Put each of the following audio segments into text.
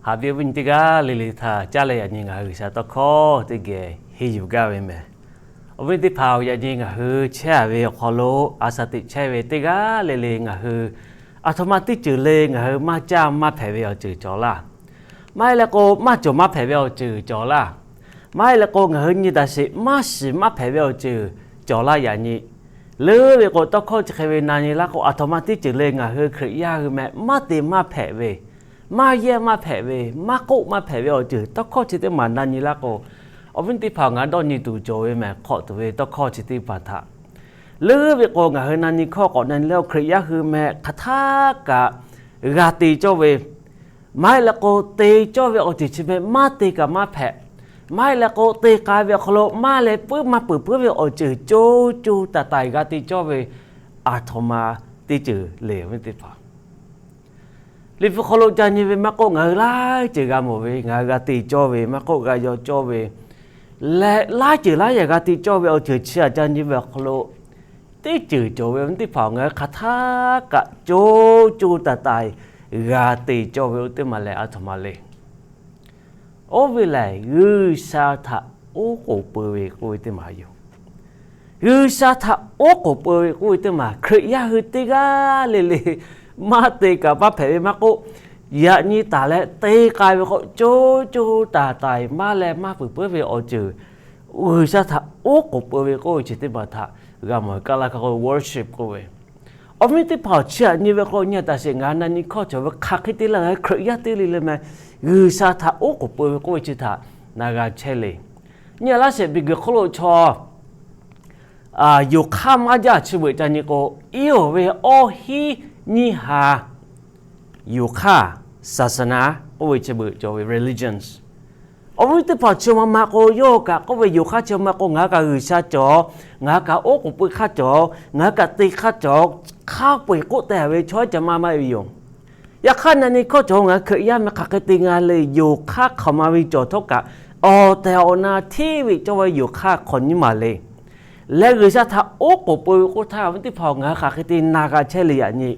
Haꞈ ve awˬ viˉ nyi teˇ g'aˇ le le htaꞈ caˉ leh, yaꞈ nyi ngaˬ hui G'uiˬsha tawˇ hkawˇ teˇ geh henˇ yuˬ gaˇ ve mehˬ. Awˬ viˉ teˇ hpaˍ-oˬ, yaꞈ nyi ngaˬ hui chehˇ ve awˬ hk'aw lo a shaˍ teꞈ chehˇ ve teˇ g'aˇ le le ngaˬ hui aˬ htoꞈ ma teˇ ceuˬ le ngaˬ hui maˇ caˇ maˇ hpehꞈ ve awˬ ceuˬ cawˬ laˇ. Maˇ heˆ leh k'o, maˇ cawˬ maˇ hpehꞈ ve awˬ ceuˬ cawˬ laˇ. Maˇ heˆ leh k'o, ngaˬ hui nyi taˍ sheˍ maˇ shiˍ maˇ hpehꞈ ve awˬ ceuˬ cawˬ laˇ yaꞈ nyi. Leuˉ ve k'o, tawˇ hkawˇ chi hk'e ve na nyi laˇ k'o, aˬ htoꞈ ma teˇ ceuˬ le ngaˬ hui Hkriꞈ yaˇ hui meh maˇ te maˇ hpehꞈ ve, maˇ yehˇ maˇ hpehꞈ ve, maˇ k'oˆ maˇ hpehꞈ ve awˬ ceuˬ tawˇ hkawˇ chi teˇ maˬ na nyi laˇ k'o, awˬ viˉ teˇ hpaˍ ngaˬ dawˇ nyi tuˬ cawˬ ve mehˬ hk'awꞈ tuˬ ve tawˇ hkawˇ chi teˇ hpaˍ htaꞈ. Leuˉ ve k'o, ngaˬ hui na nyi hkawˇ k'awꞈ na nyi leh, Hkriꞈ yaˇ hui meh hk'aˬ htaˇ kaꞈ g'a te cawˇ ve, maˇ heˆ leh k'o, te cawˇ ve awˬ ceuˬ chi meh maˇ te kaꞈ maˇ hpehꞈ. Maˇ heˆ leh k'o, te k'ai ve awˬ hk'aw lo maˇ leh puiˉ maˇ peuˬ puiˉ ve awˬ ceuˬ co co taiˍ taiˍ g'a te cawˇ ve aˬ htoꞈ ma teˇ ceuˬ le, awˬ viˉ teˇ hpaˍ. Liꞈ hpu hk'aw lo ca nyi ve maˇ k'oˆ, ngaˬ hui laiˉ ceuˬ g'a mawˬ ve, ngaˬ hui g'a te cawˇ ve maˇ k'oˆ, g'a yaw cawˇ ve leh, laiˉ ceuˬ laiˉ yaꞈ g'a te cawˇ ve awˬ ceuˬ chi htaꞈ ca nyi ve awˬ hk'aw lo, teˇ ceuˬ cawˬ ve awˬ viˉ teˇ hpaˍ-oˬ, ngaˬ hui hk'aˬ htaˇ kaꞈ co co taiˍ taiˍ g'a te cawˇ ve oˇ teˇ maˬ lehˬ aˬ htoꞈ ma le. Oˇ ve lehˬ, G'uiˬsha htaꞈ oˉ k'oˍ peuˬ ve k'oˆ ve teˇ maˬ yoˬ. G'uiˬsha htaꞈ oˉ k'oˍ peuˬ ve k'oˆ ve teˇ maˬ, Hkriꞈ yaˇ hui teˇ g'aˇ le le maˇ te kaꞈ maˇ hpehꞈ ve maˇ k'oˆ, yaꞈ nyi taˍ leh te k'ai ve k'o, co co taiˍ taiˍ maˇ leh maˇ peuˬ puiˉ ve awˬ ceuˬ G'uiˬsha htaꞈ oˉ k'oˍ peuˬ ve k'oˆ ve chi teˇ maˬ htaꞈ g'a mawˬ. Kaˇ laˇ hk'aˇ k'o worship k'oˆ ve, awˬ viˉ teˇ hpaˍ-oˬ, chi htaꞈ nyi ve k'o, nyi taˍ sheˍ, ngaˬ hui na nyi hkawˇ cawˬ ve hk'aˬ hk'e te leh ngaˬ hui Hkriꞈ yaˇ teˇ le le meh G'uiˬsha htaꞈ oˉ k'oˍ peuˬ ve k'oˆ ve chi htaꞈ na g'a chehˇ le. Nyi laˇ sheˍ, Biˍbeuˍ hk'oˆ lo chaw yonˍ hk'aˇ maˇ jaˇ chi beuꞈ ca nyi k'o, iˉ oˬ ve awˇ hinˉ nyiˇ ha yonˍ hk'aˇ, ศาสนา k'oˆ ve chi beuꞈ cawˬ ve religions. Awˬ viˉ teˇ hpaˍ, chi ma ma k'o, yawˇ kaꞈ k'oˆ ve yonˍ hk'aˇ chi ma k'o, ngaˬ hui kaꞈ G'uiˬsha cawˬ, ngaˬ hui kaꞈ oˉ k'oˍ peuˬ hk'aˇ cawˬ, ngaˬ hui kaꞈ te hk'aˇ cawˬ, hk'a peu-eˬ k'oˆ teh ve chaw ca maˇ maˇ ve yoˬ. Yaꞈ hk'aˇ, na nyi hkawˇ cawˬ ngaˬ hui Hkriꞈ yaˇ meh hk'aˬ hk'e te nga le, yonˍ hk'aˇ hk'aˬ ma ve cawˬ htawˇ kaꞈ, awˬ tehˬ awˬ na hteˇ ve cawˇ ve yonˍ hk'aˇ hk'awꞈ nyiˇ maˬ le. Leh G'uiˬsha htaꞈ oˉ k'oˍ peuˬ ve k'oˆ htaˇ, awˬ viˉ teˇ hpaˍ-oˬ, ngaˬ hui hk'aˬ hk'e te na g'a chehˇ le yaꞈ nyi.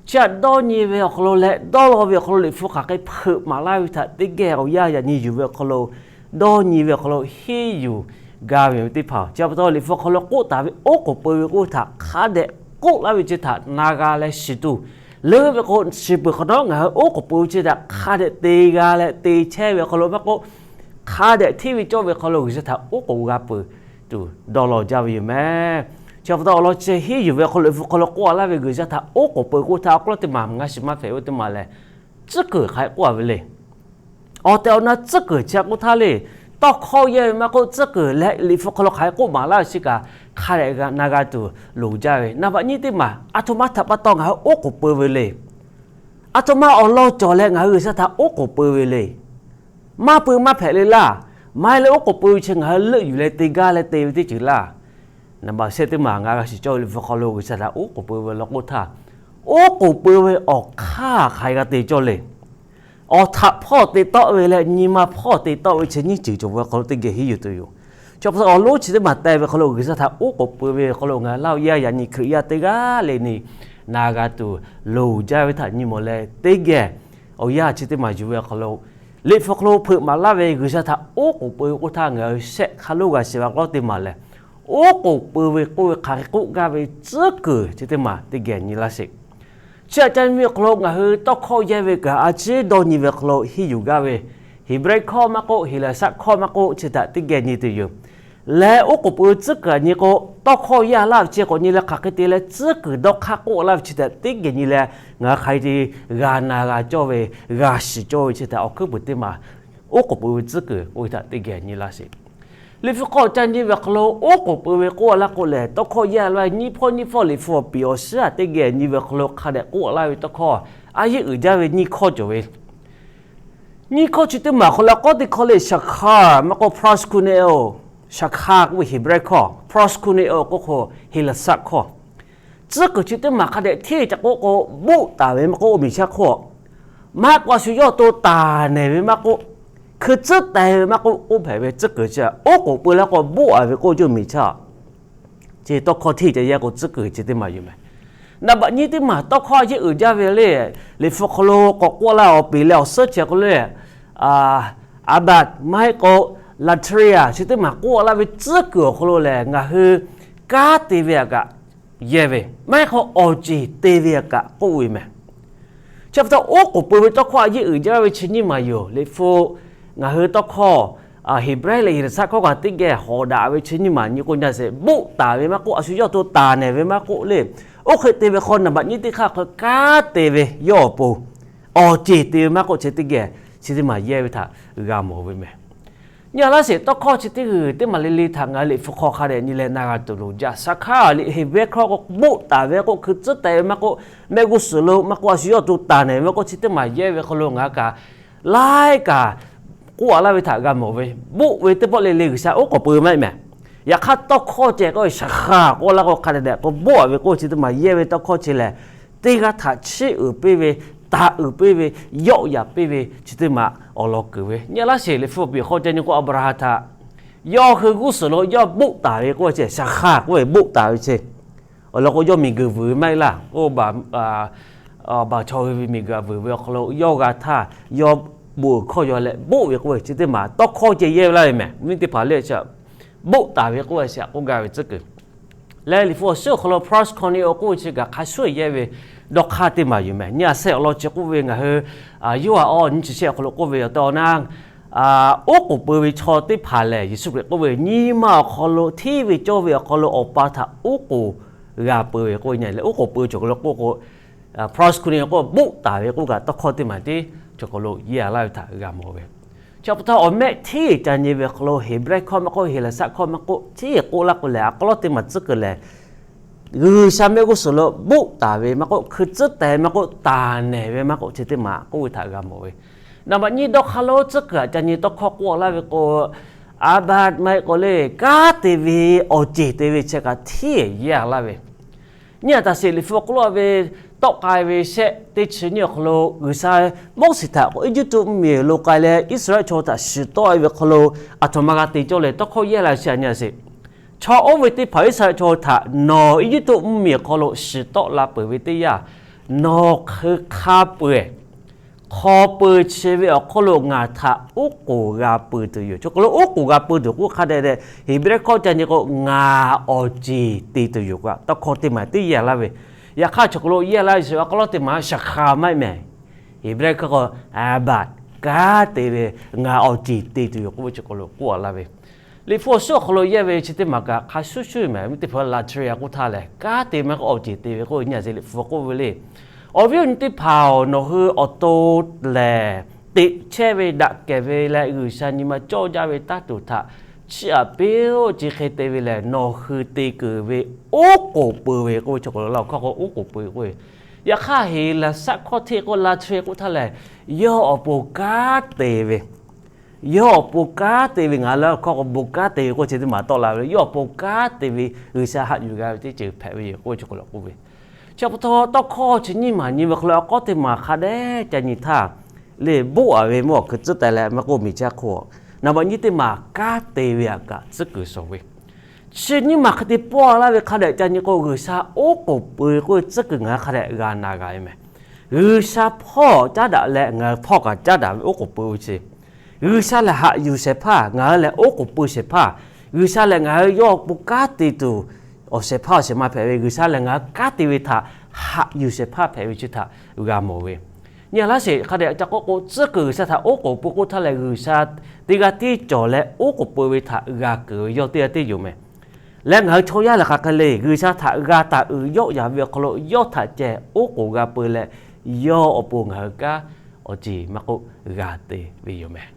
Chi htaꞈ dawˇ nyi ve awˬ hk'aw lo leh dawˇ law ve awˬ hk'aw lo Liꞈ hpu hk'aˬ hk'e hpeuꞈ maˍ laˇ ve htaꞈ teˇ geh awˬ yanˇ yaꞈ nyi yuˬ ve awˬ hk'aw lo, dawˇ nyi ve awˬ hk'aw lo henˇ yuˬ gaˇ ve teˇ hpaˍ-oˬ, chi pa taw Liꞈ hpu hk'aw lo k'oˆ taˍ ve oˉ k'oˍ peuˬ ve k'oˆ ve htaꞈ hk'a dehꞈ k'oˆ laˇ ve chi htaꞈ na g'a leh shiˍ tuˬ, leuˉ ve k'o, shiˍ peuˬ hk'awꞈ nawˉ ngaˬ hui oˉ k'oˍ peuˬ ve chi htaꞈ hk'a dehꞈ te g'a leh te chehˇ ve awˬ hk'aw lo maˇ k'oˆ, hk'a dehꞈ hteˇ ve cawˇ ve hk'aw lo G'uiˬsha htaꞈ oˉ k'oˍ g'a peuˬ tuˬ dawˇ law jaˇ ve yoˬ meh. Chi pa taw awˬ lawn chi henˇ yuˬ ve awˬ hk'aw lo Liꞈ hpu hk'aw lo k'oˆ laˇ ve G'uiˬsha htaꞈ oˉ k'oˍ peuˬ k'oˆ htaˇ, awˬ hk'aw lo teˇ maˬ ngaˬ shiˍ maˇ hpehꞈ ve teˇ maˬ lehˬ, tcuhˉ kuiˬ hk'aˬ hk'e k'oˆ a ve le. Awˬ tehˬ awˬ na tcuhˉ kuiˬ chi htaꞈ k'oˆ htaˇ le, tawˇ hkawˇ yehˇ ve maˇ k'oˆ, tcuhˉ kuiˬ leh Liꞈ hpu hk'aw lo hk'aˬ hk'e k'oˆ maˍ laˇ ve chi kaꞈ hk'a dehꞈ na g'a tuˬ loˍ jaˇ ve. Naˍ baꞈ nyiˇ teˇ maˬ aˬ htoꞈ ma htaꞈ pa taw ngaˬ hui oˉ k'oˍ peuˬ ve le. Aˬ htoꞈ ma awˬ lawn cawˬ leh ngaˬ hui G'uiˬsha htaꞈ oˉ k'oˍ peuˬ ve le. Maˇ peuˬ maˇ hpehꞈ le laˇ. Maˇ heˆ leh oˉ k'oˍ peuˬ ve chi ngaˬ hui leuˆ yuˬ leh te gaˇ leh te ve teˇ ceuˬ laˇ. Naˍ baꞈ shehˆ teˇ maˬ ngaˬ g'a shiˍ cawˇ ve Liꞈ hpu hk'aw lo G'uiˬsha htaꞈ oˉ k'oˍ peuˬ ve law k'oˆ htaˇ, oˉ k'oˍ peuˬ ve awˬ hk'aˇ hk'aˬ hk'e g'a te cawˇ le. Awˬ htaꞈ hpawˇ te tawˆ ve leh nyi ma hpawˇ te tawˆ ve chi nyiˇ ceuˬ cawˬ ve awˬ hk'aw lo teˇ geh henˇ yuˬ tuˬ yoˬ. Chi pa taw awˬ lonˉ chi teˇ maˬ te ve hk'aw lo G'uiˬsha htaꞈ oˉ k'oˍ peuˬ ve awˬ hk'aw lo ngaˬ hui Laˇ huˍ yaˇ yaꞈ nyi Hkriꞈ yaˇ teˇ g'aˇ le le na g'a tuˬ loˍ jaˇ ve htaꞈ nyi mawˬ leh teˇ geh awˬ yanˇ chi teˇ maˬ yuˬ ve awˬ hk'aw lo Liꞈ hpu hk'aw lo hpeuꞈ maˍ laˇ ve G'uiˬsha htaꞈ oˉ k'oˍ peuˬ ve k'oˆ htaˇ ngaˬ hui shehˆ hk'a lo g'a shiˍ ve awˬ lawn teˇ maˬ lehˬ, oˉ k'oˍ peuˬ ve k'oˆ ve hk'aˬ hk'e k'oˆ gaˇ ve tcuhˉ kuiˬ chi teˇ maˬ teˇ geh nyi laˇ sheˍ. Chi htaꞈ ca nyi ve awˬ hk'aw lo ngaˬ hui tawˇ hkawˇ yehˇ ve kaꞈ a ciˉ dawˇ nyi ve awˬ hk'aw lo henˇ yuˬ gaˇ ve Heˍbrehˇ hkawˇ maˇ k'oˆ, Heˍlaˍsaˆ hkawˇ maˇ k'oˆ, chi htaꞈ teˇ geh nyi tuˬ yoˬ. Leh oˉ k'oˍ peuˬ ve tcuhˉ kuiˬ htaꞈ nyi k'o, tawˇ hkawˇ yaˇ laˇ ve chi k'awꞈ nyi leh hk'aˬ hk'e te leh tcuhˉ kuiˬ dawˇ hk'aˇ k'oˆ laˇ ve chi htaꞈ teˇ geh nyi leh, ngaˬ hui hk'aˬ hk'e te g'a na g'a cawˇ ve, g'a shiˍ cawˇ ve chi htaꞈ awˬ hkuiˉ puiˍ teˇ maˬ oˉ k'oˍ peuˬ ve tcuhˉ kuiˬ k'oˆ ve htaꞈ teˇ geh nyi laˇ sheˍ. Liꞈ hpu hk'aw ca nyi ve awˬ hk'aw lo oˉ k'oˍ peuˬ ve k'oˆ laˇ k'o lehˬ, tawˇ hkawˇ yaˇ laˇ ve nyiˇ hpawˇ nyiˇ hpawˇ Liꞈ hpu awˬ piˍ awˬ shiˉ htaꞈ teˇ geh nyi ve awˬ hk'aw lo hk'a dehꞈ k'oˆ laˇ ve tawˇ hkawˇ a yeˇ uiˍ jaˇ ve nyiˇ hkawˇ cawˬ ve Nyiˇ hkawˇ chi teˇ maˬ hk'aw lo k'awꞈ teˇ hkawˇ le, shakhar maˇ k'oˆ, proskuneo. Shakhar k'oˆ ve Heˍbrehˇ hkawˇ, proskuneo k'oˆ k'o Heˍlaˍsaˆ hkawˇ. Tcuhˉ kuiˬ chi teˇ maˬ hk'a dehꞈ hteˇ ca k'oˆ k'o, boˆ taˍ ve maˇ k'oˆ, miˬ chaˇ hk'oˆ maˇ k'oˆ, a shu yawˇ to taˍ nehˬ ve maˇ k'oˆ, hkui tcuhˉ teh ve maˇ k'oˆ, oˇ hpehꞈ ve tcuhˉ kuiˬ chi oˉ k'oˍ pui laˇ k'o, boˆ a ve k'oˆ cuˇ miˬ chaˇ. Chi tawˇ hkawˇ hteˇ ca yaˇ k'o, tcuhˉ kuiˬ chi teˇ maˬ yoˬ meh. Naˍ baꞈ nyiˇ teˇ maˬ tawˇ hkawˇ a yeˆ uiˍ jaˇ ve le, Liꞈ hpu hk'aw lo k'awꞈ k'oˆ laˇ awˬ peˍ leh awˬ suhˉ chi hk'aw lo le, Abaddon maˇ heˆ k'o Latria chi teˇ maˬ k'oˆ laˇ ve tcuhˉ kuiˬ awˬ hk'aw lo lehˬ, ngaˬ hui kanˉ te ve htaꞈ kaꞈ yehˇ ve, maˇ heˆ k'o awˬ ceˬ te ve htaꞈ kaꞈ k'oˆ ve mehˍ. Chi pa taw oˉ k'oˍ pui ve tawˇ hkawˇ a yeˆ uiˍ jaˇ ve chi nyiˇ maˬ yoˬ. Liꞈ hpu ngaˬ hui tawˇ hkawˇ Heˍbrehˇ leh Yeˍlaˍsaˆ hkawˇ kaꞈ teˇ geh hawˍ daꞈ ve chi nyiˇ maˬ nyi k'o nyi a sheˍ, boˆ taˍ ve maˇ k'oˆ, a shu yawˇ to taˍ nehˬ ve maˇ k'oˆ le, oˇ hk'e te ve hk'aw naˍ baꞈ nyiˇ teˇ hk'aˇ hk'e kanˉ te ve yawˇ awˬ pon awˬ ceˬ te ve maˇ k'oˆ, chi teˇ geh chi teˇ maˬ yehˇ ve htaꞈ g'a mawˬ ve mehˍ. Nyi a laˇ sheˍ, tawˇ hkawˇ chi teˇ g'uiˬ teˇ maˬ le le htaꞈ ngaˬ hui Liꞈ hpu hk'aw hk'a dehꞈ nyi leh na g'a tuˬ loˍ jaˇ. Saˍ hkaˇ liꞈ Heˍbrehˇ hkawˇ k'o boˆ taˍ ve k'oˆ, hkui tcuhˉ teh ve maˇ k'oˆ, mehˆ g'uˇ suhˍ lo maˇ k'oˆ, a shu yawˇ to taˍ nehˬ ve maˇ k'oˆ, chi teˇ maˬ yehˇ ve hk'aw lo ngaˬ hui kaꞈ laiˉ kaꞈ k'oˆ a laˇ ve htaꞈ g'a mawˬ ve, boˆ ve teˇ pawˆ le le G'uiˬsha oˉ k'oˍ pui maˇ heˆ mehˍ. Yaꞈ hk'aˇ tawˇ hkawˇ ceh k'oˆ ve, saˍ hkaˇ k'oˆ laˇ k'o hk'a dehꞈ dehꞈ k'o boˆ a ve k'oˆ, chi teˇ maˬ yehˇ ve tawˇ hkawˇ chi lehˬ, teˇ g'aˇ htaꞈ chiˇ uiˍ piˇ ve, taˍ uiˍ piˇ ve, yawˆ yaꞈ piˇ ve chi teˇ maˬ awˬ lawn kuiˬ ve. Nyi a laˇ sheˍ, Liꞈ hpu piˍ hk'aw ca nyi k'o Aˍbraˍhanˍ htaꞈ yawˇ hui g'uˇ suhˍ lo yawˇ boˆ taˍ ve k'oˆ ve chi, saˍ hkaˇ k'oˆ ve boˆ taˍ ve chi, awˬ lawn k'o yawˇ miˬguiˬ vuiˬ ve maˇ heˆ laˇ. Oˇ baˬ chaw hui ve miˬguiˬ htaꞈ vuiˬ ve awˬ hk'aw lo yawˇ g'a htaˇ, yawˇ bon uiˍ hkawˇ yaw leh boˆ ve k'oˆ ve chi teˇ maˬ tawˇ hkawˇ ceh yehˇ ve laˇ ve mehˍ. Viˉ teˇ hpaˍ le, boˆ taˍ ve k'oˆ ve chi htaꞈ k'oˆ gaˇ ve tcuhˉ kuiˬ lehˬ, Liꞈ hpu awˬ suhˉ awˬ hk'aw lo First Chronicles k'oˆ ve chi kaꞈ hk'a shuˍ yehˇ ve dawˇ hk'aˇ teˇ maˬ yoˬ mehˍ. Nyi a sehˆ awˬ lawn chi k'oˆ ve ngaˬ hui Yoˇhanˬ awˬ nyiˇ chi shehˆ awˬ hk'aw lo k'oˆ ve, awˬ tehˬ awˬ na oˉ k'oˍ pui ve chaw teˇ hpaˍ lehˬ, Yeˍsuˆ Hkriꞈ k'oˆ ve, nyi ma awˬ hk'aw lo hteˇ ve cawˇ ve awˬ hk'aw lo Awˬ pa htaꞈ oˉ k'oˍ g'a pui ve k'oˆ ve nyi leh, oˉ k'oˍ pui cawˬ hk'aw lo k'oˆ k'o, First Chronicles k'oˆ boˆ taˍ ve k'oˆ kaꞈ tawˇ hkawˇ teˇ maˬ tiˉ cawˬ hk'aw lo yehˇ a laˇ ve htaꞈ g'a mawˬ ve. Chi pa taw awˬ mehˆ hteˇ ca nyi ve hk'aw lo Heˍbrehˇ hkawˇ maˇ k'oˆ, Heˍlaˍsaˆ hkawˇ maˇ k'oˆ, hteˇ k'oˆ laˇ k'o lehˬ, a k'aw lawˉ teˇ maˬ tcuhˉ kuiˬ lehˬ, G'uiˬsha mehˆ g'uˇ suhˍ lo boˆ taˍ ve maˇ k'oˆ, hkui tcuhˉ teh maˇ k'oˆ, taˍ nehˬ ve maˇ k'oˆ, chi teˇ maˬ k'oˆ ve htaꞈ g'a mawˬ ve. Naˍ baꞈ nyiˇ dawˇ hk'aˇ lo tcuhˉ kuiˬ htaꞈ ca nyi tawˇ hkawˇ k'oˆ laˇ ve k'o, Abaddon maˇ heˆ k'o le, kanˉ te ve, awˬ ceˬ te ve chi kaꞈ hteˇ yehˇ a laˇ ve. Nyi a taˍ sheˍ, Liꞈ hpu k'oˆ laˇ ve, tawˆ k'ai ve shehˆ teˇ chi nyiˇ awˬ hk'aw lo G'uiˬsha Moˉseˍ htaꞈ k'o Eˇjiˇtuꞈ mvuhˇmiˬ lo k'ai leh Iˉsaˍreˍlaˆ chaw htaꞈ shiˍ tawˆ ve hk'aw lo aˬ htoꞈ ma g'a te cawˇ leh tawˇ hkawˇ yehˇ la shiˍ a nyi a sheˍ. Chaw oˇ ve teˇ hpaˍ Iˉsaˍreˍlaˆ chaw htaꞈ nawˬ Eˇjiˇtuꞈ mvuhˇmiˬ awˬ hk'aw lo shiˍ tawˆ la peuˬ ve teˇ yanˇ, nawˬ hk'aˬ hk'a peu-eˬ hk'aw peu-eˬ chi ve awˬ hk'oˆ lo ngaˬ htaꞈ oˉ k'oˍ g'a pui tuˬ yoˬ. Chaw hk'aw lo oˉ k'oˍ g'a pui tuˬ k'oˆ hk'a dehꞈ dehꞈ Heˍbrehˇ hkawˇ ca nyi k'o, ngaˬ awˬ ceˬ te tuˬ yoˬ k'o, tawˇ hkawˇ teˇ maˬ teˇ yehˇ laˇ ve. Yaꞈ hk'aˇ chaw hk'aw lo yehˇ laˇ ve chi a k'aw lawˉ teˇ maˬ shaˍ hk'a maˇ heˆ mehˍ. Heˍbrehˇ hkawˇ k'o, Abaddon, kanˉ te ve, ngaˬ awˬ ceˬ te tuˬ yoˬ k'oˆ ve chaw hk'aw lo k'oˆ a laˇ ve. Liꞈ hpu awˬ suhˉ awˬ hk'aw lo yehˇ ve chi teˇ maˬ kaꞈ hk'a shuˍ shuˍ mehˍ. Viˉ teˇ hpaˍ Latria k'oˆ htaˇ lehˬ, kanˉ te maˇ k'oˆ, awˬ ceˬ te ve k'oˆ ve nyi a sheˍ, Liꞈ hpu k'oˆ ve le. Awˬ viˉ awˬ nyi teˇ hpaˍ-oˬ, nawˬ hui awˬ to lehˬ, teꞈ chehˇ ve daꞈ kehˬ ve leh G'uiˬsha nyi ma cawˇ jaˇ ve taˇ tuˬ htaꞈ chiˇ aꞈ piˇ-oˆ. Chi hk'e te ve lehˬ, nawˬ hui te keunˍ ve oˉ k'oˍ pui ve k'oˆ ve chaw hk'aw lo la awˬ hkawˇ k'o oˉ k'oˍ pui k'oˆ ve. Yaꞈ hk'aˇ Heˍlaˍsaˆ hkawˇ hteˇ k'o Latria k'oˆ htaˇ lehˬ, yawˇ awˬ pon kanˉ te ve, yawˇ awˬ pon kanˉ te ve, ngaˬ hui la awˬ hkawˇ k'o bon kanˉ te ve k'oˆ chi teˇ maˬ tawˆ la ve, yawˇ awˬ pon kanˉ te ve G'uiˬsha haꞈ yuˬ g'a ve teˇ ceuˬ hpehꞈ ve yoˬ k'oˆ ve chaw hk'aw lo k'oˆ ve. Chi pa taw tawˇ hkawˇ chi nyiˇ maˬ nyi ve hk'aw lo a k'aw teˇ maˬ hk'a dehꞈ ca nyi htaˇ, le boˆ a ve mawˇ hkui tcuhˉ teh leh maˇ k'oˆ, miˬ chaˇ hk'oˆ naˍ baꞈ nyiˇ teˇ maˬ kanˉ te ve htaꞈ kaꞈ tcuhˉ kuiˬ shawˍ ve. Chi nyiˇ maˬ hk'e te pawˆ laˇ ve hk'a dehꞈ ca nyi k'o, G'uiˬsha oˉ k'oˍ pui k'oˆ ve tcuhˉ kuiˬ ngaˬ hui hk'a dehꞈ g'a na g'a ve mehˍ. G'uiˬsha hpawˇ caˉ daꞈ leh ngaˬ hui hpawˇ kaꞈ caˉ daꞈ ve oˉ k'oˍ pui ve chi, G'uiˬsha lehˬ haꞈ yuˬ shehˍ hpaˇ, ngaˬ hui lehˬ oˉ k'oˍ pui shehˍ hpaˇ. G'uiˬsha lehˬ ngaˬ hui yawˇ awˬ pon kanˉ te tuˬ awˬ shehˍ hpaˇ awˬ shehˍ ma hpehꞈ ve, G'uiˬsha lehˬ ngaˬ hui kanˉ te ve htaꞈ haꞈ yuˬ shehˍ hpaˇ hpehꞈ ve chi htaꞈ g'a mawˬ ve. Nyi a laˇ sheˍ, hk'a dehꞈ ca k'oˆ k'o, tcuhˉ kuiˬ G'uiˬsha htaꞈ oˉ k'oˍ pui k'oˆ htaˇ lehˬ, G'uiˬsha teˇ g'aˇ tiˉ cawˬ leh oˉ k'oˍ pui ve htaꞈ g'a keunˍ ve yawˇ teˇ g'aˇ tiˉ yoˬ mehˍ. Leh ngaˬ hui chaw yaˇ lehˬ hk'aˬ hk'e le, G'uiˬsha htaꞈ g'a taˍ uiˍ yawˆ yaꞈ ve awˬ hk'aw lo yawˇ htaꞈ ceh oˉ k'oˍ g'a pui leh, yawˇ awˬ pon ngaˬ hui kanˉ awˬ ceˬ maˇ k'oˆ g'a te ve yoˬ mehˍ.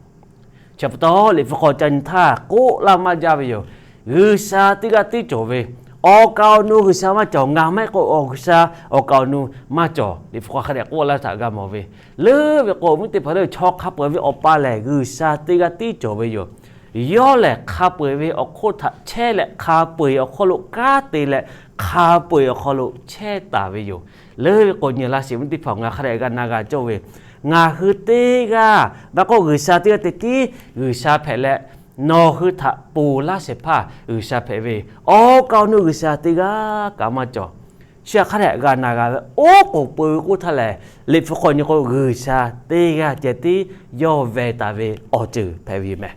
Chi pa taw Liꞈ hpu hk'aw ca nyi htaˇ k'oˆ laˇ maˇ jaˇ ve yoˬ. G'uiˬsha teˇ g'aˇ tiˉ cawˬ ve, awˬ kaˍ awˬ nu G'uiˬsha maˇ cawˬ. Ngaˬ maˇ heˆ k'o awˬ G'uiˬsha awˬ kaˍ awˬ nu maˇ cawˬ. Liꞈ hpu hk'aw hk'a dehꞈ k'oˆ laˇ ve htaꞈ g'a mawˬ ve. Leuˉ ve k'o, awˬ viˉ teˇ hpaˍ lehˬ, chaw hk'a peu-eˬ ve Awˬ pa lehˬ G'uiˬsha teˇ g'aˇ tiˉ cawˬ ve yoˬ. Yawˇ lehˬ hk'a peu-eˬ ve awˬ hk'oˆ htaꞈ chehˇ leh hk'a peu-eˬ awˬ hk'aw lo kanˉ te leh hk'a peu-eˬ awˬ hk'aw lo chehˇ taˍ ve yoˬ. Leuˉ ve k'o, nyi laˇ sheˍ, awˬ viˉ teˇ hpaˍ, ngaˬ hk'a dehꞈ g'a na g'a cawˇ ve, ngaˬ hui teˇ g'aˇ maˇ k'oˆ, G'uiˬsha teˇ g'aˇ te tiˉ G'uiˬsha hpehꞈ leh, nawˬ hui htaꞈ ponˬ laˇ shehˍ hpaˇ G'uiˬsha hpehꞈ ve, awˬ kaˍ awˬ nu G'uiˬsha teˇ g'aˇ kaꞈ maˇ cawˬ. Chi hk'a dehꞈ g'a na g'a ve oˉ k'oˍ pui ve k'oˆ htaˇ lehˬ, Liꞈ hpu hk'aw nyi k'o, G'uiˬsha teˇ g'aˇ ceh tiˉ yawˇ veh taˍ ve awˬ ceuˬ hpehꞈ ve yoˬ meh.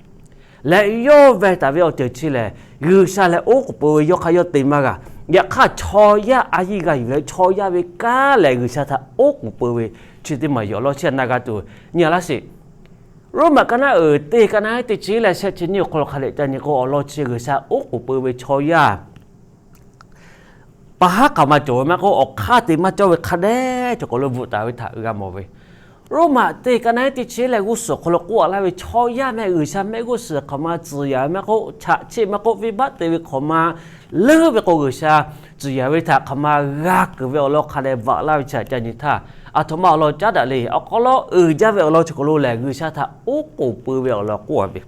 Leh yawˇ veh taˍ ve awˬ ceuˬ chi lehˬ, G'uiˬsha lehˬ oˉ k'oˍ pui ve yawˇ hk'aˇ yawˇ te maˇ g'a. Yaꞈ hk'aˇ, chaw yaˇ a yiˇ g'a yuˬ leh chaw yaˇ ve kanˉ lehˬ, G'uiˬsha htaꞈ oˉ k'oˍ pui ve chi teˇ maˬ yoˬ. Awˬ lawn chi htaꞈ na g'a tuˬ nyi laˇ sheˍ. Roˉmaꞈ ka naˉ uiˍ teˇ ka naˉ teˇ chi leh shehˆ chi nyiˇ awˬ hk'aw lo hk'a dehꞈ ca nyi k'o, awˬ lawn chi G'uiˬsha oˉ k'oˍ pui ve chaw yaˇ pa haˉ hk'aˬ ma cawˬ ve maˇ k'oˆ, awˬ hk'aˇ te maˇ cawˇ ve hk'a dehꞈ chaw hk'aw lo bvuhꞈ taˍ ve htaꞈ g'a mawˬ ve. Roˉmaꞈ teˇ ka naˉ teˇ chi leh g'uˇ suhˍ awˬ hk'aw lo k'oˆ laˇ ve, chaw yaˇ meh G'uiˬsha mehˆ g'uˇ suhˍ hk'aˬ ma tcuhˍ yaˍ ve maˇ k'oˆ, chaꞈ cheˆ maˇ k'oˆ, venˇbaˆ te ve hk'aˬ ma leuˉ ve k'o, G'uiˬsha tcuhˍ yaˍ ve htaꞈ hk'aˬ ma g'a kuiˬ ve awˬ lawn hk'a dehꞈ bvuhꞈ laˇ ve chi htaꞈ ca nyi htaˇ, aˬ htoꞈ ma awˬ lawn caˉ daꞈ le. Awˬ hk'aw lo uiˍ jaˇ ve awˬ lawn chi hk'aw lo lehˬ, G'uiˬsha htaꞈ oˉ k'oˍ pui ve awˬ lawn k'oˆ ve.